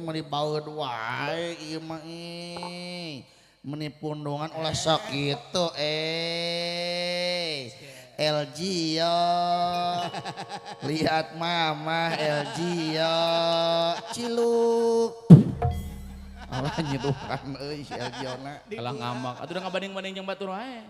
Meni baeud wae ieu mah ih. Meni pundungan ulah sok kitu LG yo. Lihat mama LG yo. Ciluk. Alah nyeduhan euy si LG na. Alah ngamak. Atuh udah ngabanding-banding jeung batur wae.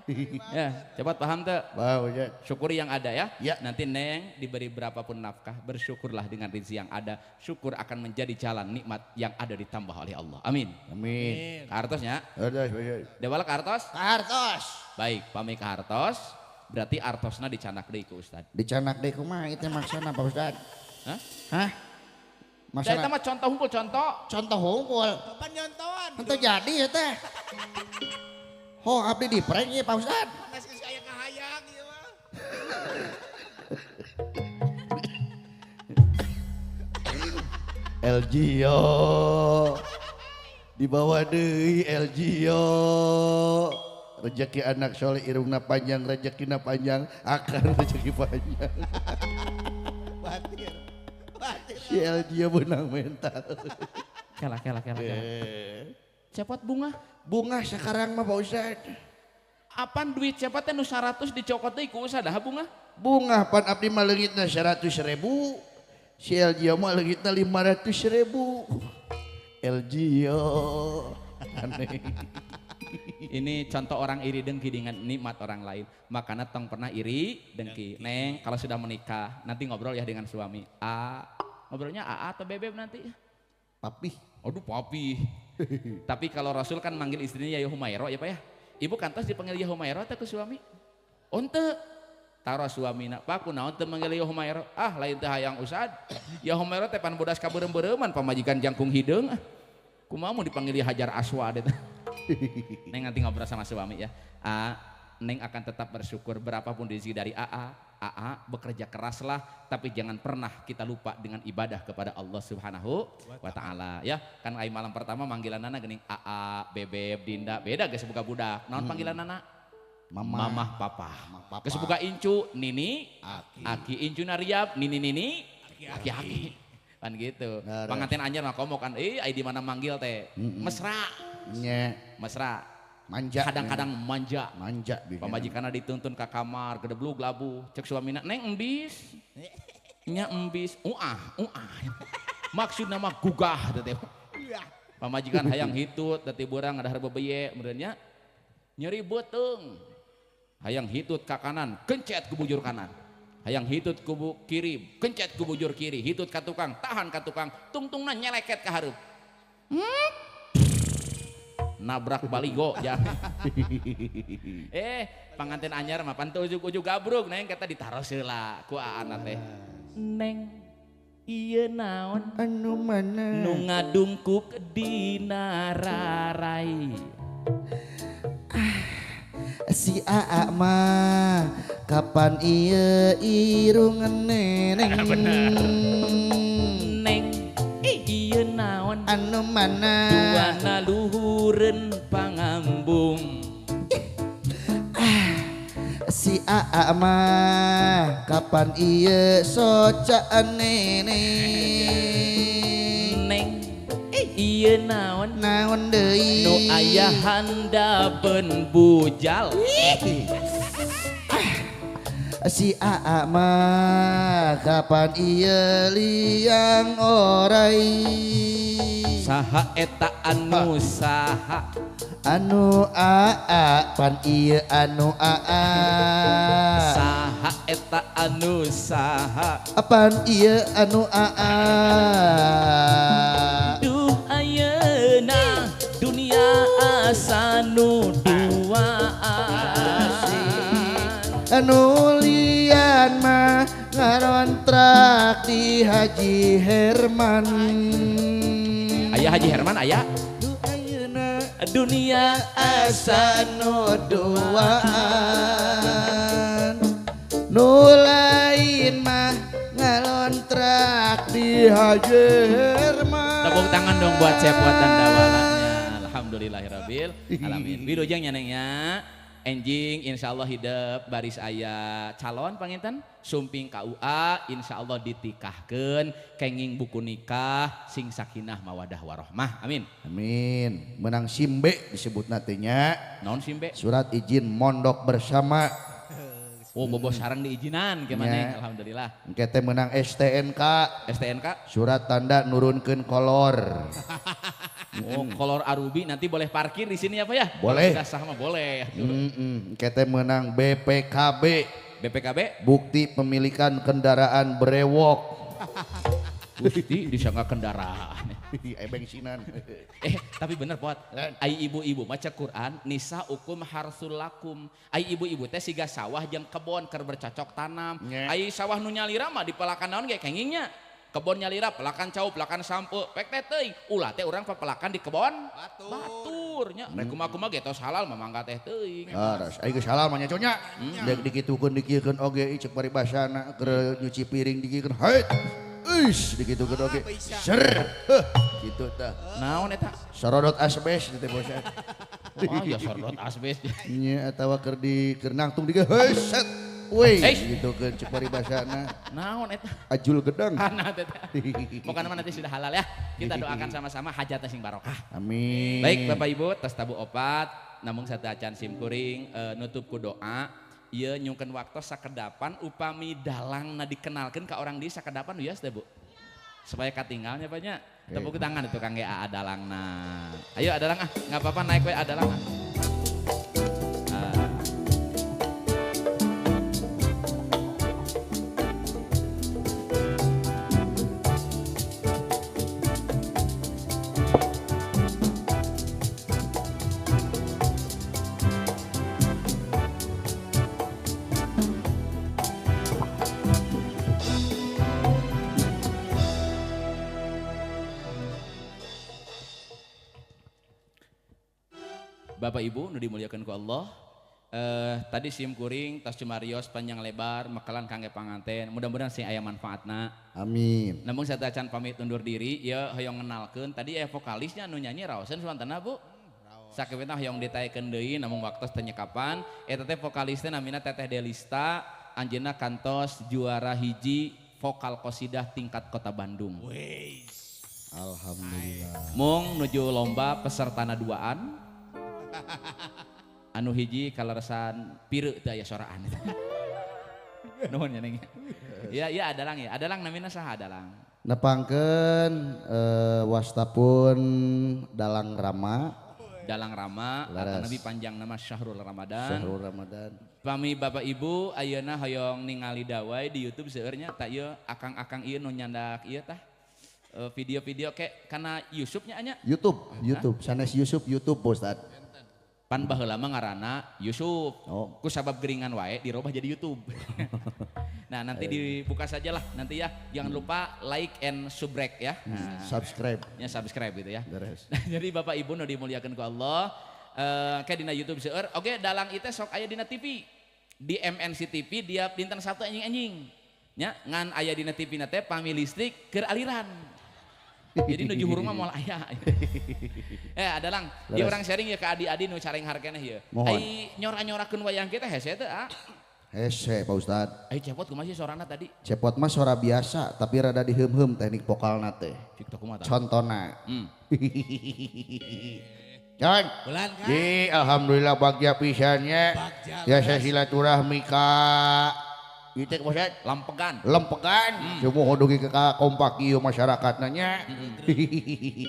Ya, cepat paham teu? Paham ya. Syukuri yang ada ya. Ya. Nanti neng diberi berapapun nafkah, bersyukurlah dengan rezeki yang ada. Syukur akan menjadi jalan nikmat yang ada ditambah oleh Allah. Amin. Amin. Kartosnya? Kartos. Dewala kartos? Kartos. Baik, pami kartos. Berarti artosna dicanak deui ku Ustad. Dicanak deui kumaha ieu teh maksudna Pak Ustad? Hah? Hah? Maksudna mah contoh hungkul contoh. Contoh hungkul. Kapan nyontoan? Henteu jadi ya teh. Ho abdi di prank ieu Pak Ustad. Geus geus aya kahayang ieu mah. LG yo. Dibawa deui LG yo. Rezeki anak soleh irungna panjang, rezekina panjang, akan rezeki panjang. Batir. Batir. Si LG benang mental. Kela. Cepot bunga. Bunga sekarang mah Pak Ustad. Apan duit cepot teh nu 100 dicokot deui ku Ustad dah bunga? Bunga pan abdi mah leungitna 100.000. Si LG mah leungitna 500.000. LG yo. Aneh. Ini contoh orang iri dengki dengan nikmat orang lain. Makanya tong pernah iri dengki. Neng, kalau sudah menikah nanti ngobrol ya dengan suami. A, ngobrolnya AA atau bebeb nanti? Papi. Aduh papi. Tapi kalau Rasul kan manggil istrinya ya Humairo ya Pak ya. Ibu kantos dipanggil ya Humairo atau ke suami? Onte. Taro suamina, Pak kunaon teu manggil ya Humairo? Ah lain teh hayang Ustad. Ya Humairo teh pan bodas kabeurem-beureman pamajikan jangkung hideung. Kumaha mun dipanggil ya Hajar Aswad eta. Neng nanti ngobrol sama suami ya. A, Neng akan tetap bersyukur berapapun rezeki dari AA. AA bekerja keraslah, tapi jangan pernah kita lupa dengan ibadah kepada Allah Subhanahu wa Ta'ala ya. Kan ai malam pertama manggilan nana geuning AA, Bebeb, Dinda, beda geus boga budak. Naon panggilan nana? Mama, Mamah, Papa. Papa. Geus boga incu, Nini, Aki, Aki incu nariap, Nini Nini, Aki Aki. Kan gitu. Panganten anyar mah komo kan, ai di mana manggil teh? Mesra. Nye. Mesra. Manja. Kadang-kadang manja. Manja. Pamajikanna dituntun ka kamar, gedeblug labuh. Cek suamina, "Neng embis." Nya embis, uah, uah. Maksudna mah gugah teh. Pamajikan hayang hitut, teh burang ngadahar bebeye meureun nya. Nyeri beuteung. Hayang hitut ka kanan, kencet ku bujur kanan. Hayang hitut ku kiri, kencet ku bujur kiri, hitut ka tukang, tahan ka tukang, tungtungna nyeleket ka hareup. Nabrak baligo ya. Panganten anyar mah pan teu ujug-ujug gabrug neng kata ditaros heula ku aana teh. Neng ieu naon anu mana nu ngadungkuk dina rarai. Si AA mah kapan ieu irung neneng. Bener. Neng ieu naon anu mana duana luhureun pangambung. Si AA mah kapan ieu socaan neneng. Neng ieu naon naon deui nu aya handapeun bujal. Si Aa mah kapan ieu liang orai. Saha eta anu saha anu aa pan ieu anu aa. Saha eta anu saha pan ieu anu aa. Duh ayeuna dunia asa nu duaan. Anu lian mah ngarontrak di Haji Herman. Aya Haji Herman aya. Dunia asa nu duaan. Nu lain mah ngalontrak di Haji Herman. Tepuk tangan dong buat Cepot dan Dawalanya. Alhamdulillahirabbil alamin. Wilujeng nya Neng nya. Enjing insyaallah hidup baris aya calon panginten sumping KUA insyaallah ditikahkeun kenging buku nikah sing sakinah mawadah warohmah amin. Amin. Menang simbe disebutna teh nya. Naon simbe? Surat izin mondok bersama. Oh bobo sareng diizinan gimana alhamdulillah. Engke teh menang STNK. STNK surat tanda nurunkeun kolor. Oh, kolor arubi nanti boleh parkir di sini apa ya? Boleh. Sudah sah mah boleh. Kita menang BPKB. BPKB? Bukti pemilikan kendaraan brewok. Gusti disangka kendaraan. Bensinan. Tapi bener Pot. Ai ibu-ibu maca Quran nisa ukum harsul lakum. Ai ibu-ibu teh siga sawah jeung kebon keur bercocok tanam. Ai sawah nu nyalira mah dipelakan naon ge kengingnya. Kebon nyalira pelakan cau pelakan sampe pek teh teuing ulah teh urang pepelakan di kebon batur nya rek kumaha-kumaha ge tos halal mah mangga teh teuing. Aras ai geus halal mah nya nya. Dek dikitukeun dikiekeun oge ceuk paribasana keur nyuci piring dikiekeun hait. Euis dikitukeun oge. Ser. Kitu tah. Naon eta? Sorodot asbes teh bos. Oh ya sorodot asbes. Nya atawa keur di keur nangtung di heuy set. Wih, gitu kan cek paribasana. Naon eta? Ajul gedang. Nah, pokoknya mah nanti sudah halal ya. Kita doakan sama-sama hajatnya sing barokah. Amin. Baik Bapak Ibu, tos tabu opat, namung sateuacan sim kuring nutup ku doa. Ieu nyungkeun waktu sakedapan upami dalangna dikenalkeun ka orang di sakedapan wios teh Bu. Supaya katinggalnya banyak. Tepuk tangan itu kangge aa dalangna. Ayo adalang ah, enggak apa-apa naik we adalang ah. Bapak Ibu nu dimuliakan ku Allah, tadi sim kuring tas cumarios panjang lebar makalan kangge panganten, mudah-mudahan sing aya manfaatna. Amin. Namun sateuacan pamit undur diri, ieu hoyong ngenalkeun tadi aya vokalisnya nu nyanyi raoseun suantana Bu. Sakewetna hoyong ditaekeun deui namung waktos teu nyekapan, eta teh vokalis teh namina Teteh Delista, anjeunna kantos juara hiji vokal qosidah tingkat Kota Bandung. Alhamdulillah. Mung nuju lomba pesertana duaan. Anu hiji kaleresan pireu teu aya soraan. Nuhun nya Neng. Ya ya adalang ya. Adalang namina saha adalang? Nepangkeun wastapun Dalang Rama. Dalang Rama atau nabi panjang nama Syahrul Ramadan. Syahrul Ramadan. Pami Bapak Ibu ayeuna hoyong ningali dawai di YouTube seueurnya tak ieu akang-akang ieu nu nyandak ieu tah. Video-video kayak karena Yusufnya anya YouTube sanes Yusuf YouTube Ustad. Pan baheula mah ngaranna Yusuf. Oh. Ku sabab geringan wae dirobah jadi YouTube. Nah, nanti dibuka sajalah nanti ya. Jangan lupa like and subrek ya. Nah, subscribe. Ya subscribe gitu ya. Beres. Nah, jadi Bapak Ibu nu dimuliakeun ku Allah, kayak dina YouTube seueur, oke dalang ieu sok aya dina TV. Di MNC TV dia dinten Sabtu anjing-anjing. Nya ngan aya dina TV na teh pami listrik keur aliran. Jadi nuju hurung mah moal aya. Adalang, dia orang sharing ya ke adi-adi nu careng harkena ieu. Ai nyora-nyorakeun wayang kita hese teh ah. Hese Pak Ustad. Ai Cepot kumaha sih sorana tadi? Cepot mah sora biasa tapi rada diheum-heum teknik vokalna teh. Cik teh kumaha tah? Contona. Con. Bulan kan? Ji, alhamdulillah bagja pisannya. Bagja. Ya saya silaturahmi ka Ieu teh Pak Ustad lempegan. Lempegan. Sumuhun dugi ka kompak ieu masyarakatna nya.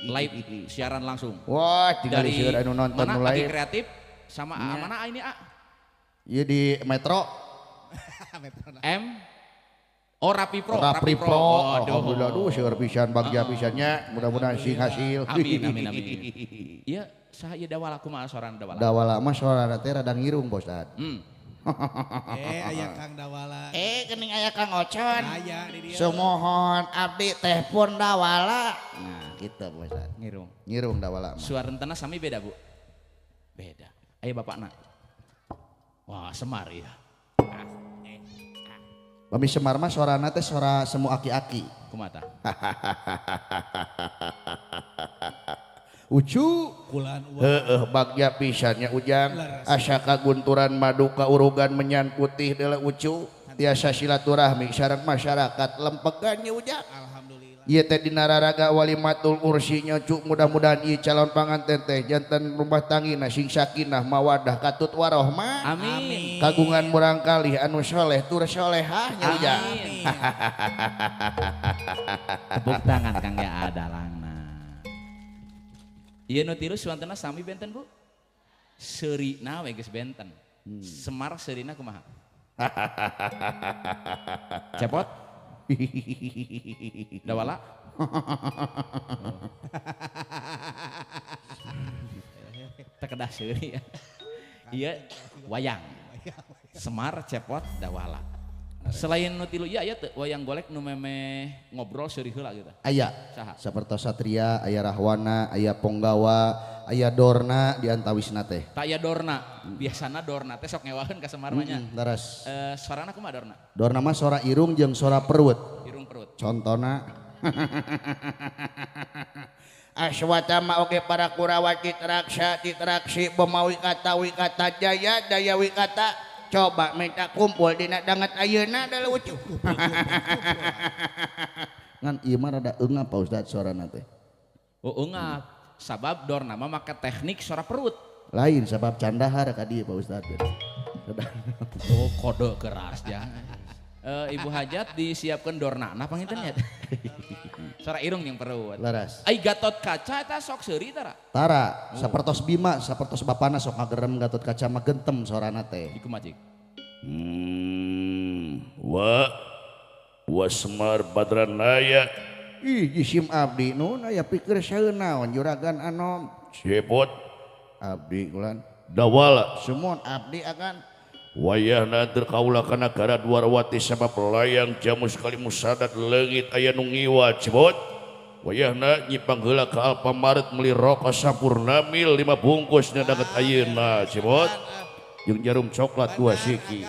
Live siaran langsung. Wah, tinggal seueur anu nonton mana nu lagi live. Kreatif sama mana ini A? Ieu di Metro. M Oh Rapi Pro, Rapi Pro. Aduh. Alhamdulillah duh seueur pisan bagja pisannya, mudah-mudahan sing hasil. Amin amin amin. Ieu saha ieu dawala kumaha sorana dawala? Dawala mah sorana teh rada ngirung Pak Ustad. Aya Kang Dawala. Geuning aya Kang Ocon. Aya di dieu. Sumohon abdi teh pun Dawala. Nah, gitu Pak Ustad. Ngirung. Ngirung Dawala mah. Suara rentena sami beda, Bu? Beda. Ayo bapakna. Wah, Semar ya. Pami Semar mah sorana teh sora semu aki-aki. Kumaha? Ucu Kulan uang. Heeh, bagja pisannya Ujang. Asa kagunturan madu kaurugan menyan putih deuleu Ucu. Tiasa silaturahmi sareng masyarakat lempegan nya Ujang. Alhamdulillah. Ieu teh dina raraga walimatul ursi nya Ucu, mudah-mudahan ieu calon panganten teh janten rumah tanggina sing sakinah mawadah katut warohmah. Amin. Kagungan murangkalih anu soleh tur solehah nya Ujang. Amin. Tepuk tangan Kang ya adalangna. Ieu nu tilu suantena sami benten, Bu? Seurina we geus benten. Semar seurina kumaha? Cepot? Dawala? Teu kedah seuri ya. Ieu wayang. Semar, Cepot, Dawala. Selain nu tilu ieu aya teu wayang golek nu memeh ngobrol seuri heula gitu. Aya. Saha? Sapertos Satria, aya Rahwana, aya Ponggawa, aya Dorna di antawisna teh. Tak aya Dorna. Biasana Dorna teh sok ngewaheun ka Semar mah nya. Leres. Sorana kumaha Dorna? Dorna mah sora irung jeung sora perut. Irung perut. Contona Aswatama oge para Kurawa Citraksa Citraksi Bemawi kata wikata jaya daya wikata coba minta kumpul dina danget ayeuna da lucu. Ngan ieu mah rada eungap Pak Ustad sorana teh. Oh eungap sabab Dorna mah make teknik sora perut. Lain sabab candahar ka dieu Pak Ustad. Oh kode keras jangan. Ibu Hajat disiapkan Dorna nah panginten nya. Sora irung yang perut. Leres. Ai Gatot Kaca eta sok seuri tara? Tara, sapertos Bima, sapertos bapana sok ngagerem Gatot Kaca mah gentem sorana teh. Iku majik. Wa Semar Badranaya. Ih jisim abdi nun aya pikir saeun naon juragan anom. Cepot abdi kulan. Dawala. Sumon abdi akan wayahna teu kaula ka nagara Dwarawati sabab layang jamus kali musadat leungit aya nu ngiwa Cepot. Wayahna nyipang heula ka Alfamart meuli rokok Sampurna mil 5 bungkus nya daget ayeuna Cepot. Jeung jarum coklat 2 siki.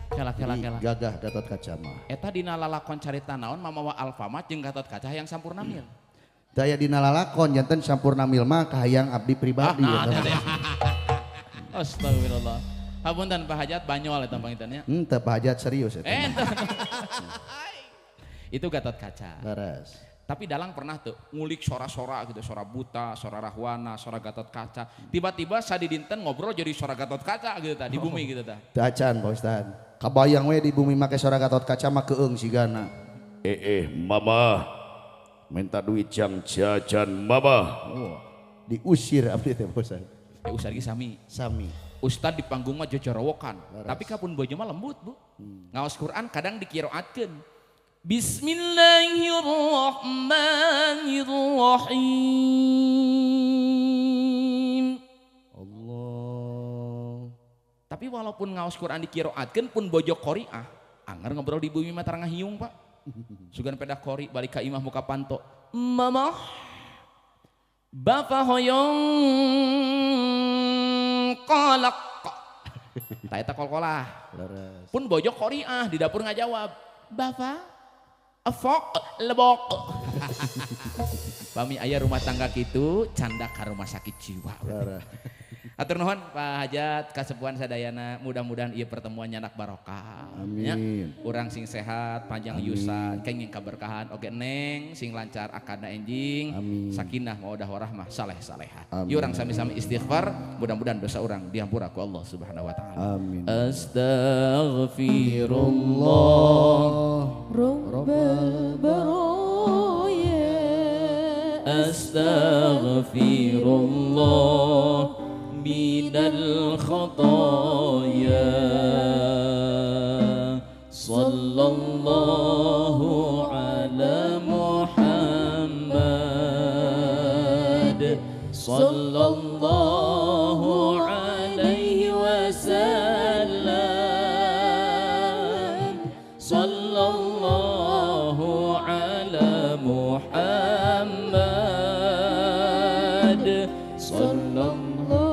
Kela kela kela. Gagah Gatot Kaca mah. Eta dina lalakon carita naon mamawa Alfamart jeung Gatot Kaca yang Sampurna mil. Daya dina lalakon janten Sampurna mil mah kahayang abdi pribadi. Astagfirullah. Hapunten Pak Hajat banyol eta panginten nya. Henteu Pak Hajat serius eta. Itu Gatot Kaca. Leres. Tapi dalang pernah tuh ngulik sora-sora gitu, sora buta, sora Rahwana, sora Gatot Kaca. Tiba-tiba sadidinten ngobrol jadi sora Gatot Kaca gitu tah di bumi gitu tah. Teu acan Pak Ustad. Kabayang we di bumi make sora Gatot Kaca mah keung sigana. Mama minta duit jang jajan mama. Oh, diusir abdi teh Pak Ustad. Usir ge sami. Sami. Ustad di panggung mah jojorowokan, tapi kapun bojo mah lembut, Bu. Ngaos Quran kadang dikiroatkeun. Bismillahirrahmanirrahim. Allah. Tapi walaupun ngaos Quran dikiroatkeun pun bojo qoriah, anger ngobrol di bumi mah tara ngahiung, Pak. Sugan pedah qori balik ka imah muka panto. Mama Bapak hoyong kolak. Ta eta kol-kolah. Pun bojo qoriah di dapur ngajawab. Bapak afok lebok. Pami aya rumah tangga kitu canda ka rumah sakit jiwa. Atur nuhun Pak Hajat kasepuhan sadayana, mudah-mudahan ieu pertemuan nyanak barokah. Amin. Urang sing sehat, panjang yusa, kenging kaberkahan, oge neng sing lancar akadna enjing, sakinah mawadah warahmah, saleh salehah. Ieu urang sami-sami istighfar, mudah-mudahan dosa urang dihampura ku Allah Subhanahu wa taala. Amin. Astaghfirullah Rabbal baraya, astaghfirullah minal khataya, sallallahu ala Muhammad, sallallahu alaihi wasallam, sallallahu ala Muhammad, sallallahu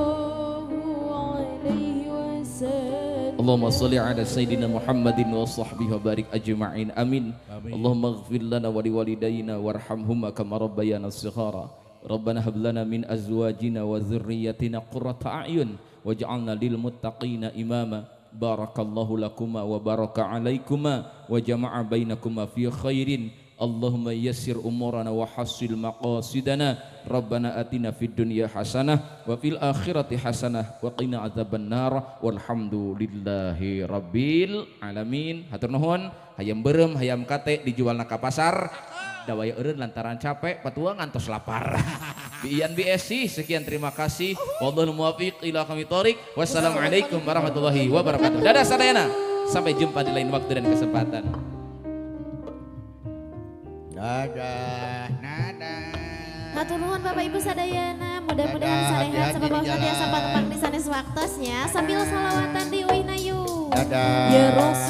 alaihi wasallam. Allahumma salli ala sayyidina Muhammadin wa sahbihi wa barik ajma'in. Amin. Allahumma ighfir lana wa liwalidayna warhamhuma kama rabbayana shighara. Rabbana hab lana min azwajina wa dzurriyyatina qurrata a'yun waj'alna lil muttaqina imama. Barakallahu lakuma wa baraka alaikuma wa jama'a bainakuma fi khairin. Allahumma yassir umurana wa hassil maqasidana. Rabbana atina fid dunya hasanah wa fil akhirati hasanah wa qina adzaban nar. Walhamdulillahi rabbil alamin. Hatur nuhun, hayam beureum hayam kate dijualna ka pasar. Dawaya eureun lantaran capek patua ngantos lapar. Bian BSC, sekian terima kasih. Wallahul muwaffiq ila aqwamit thoriq. Wassalamualaikum warahmatullahi wabarakatuh. Dadah sadayana. Sampai jumpa di lain waktu dan kesempatan. Dadah, dadah. Hatur nuhun Bapak Ibu sadayana, mudah-mudahan sarehat sabab tiasa patepang di sanes waktosnya sambil salawatan di uih nayu. Dadah. Ya Rasul.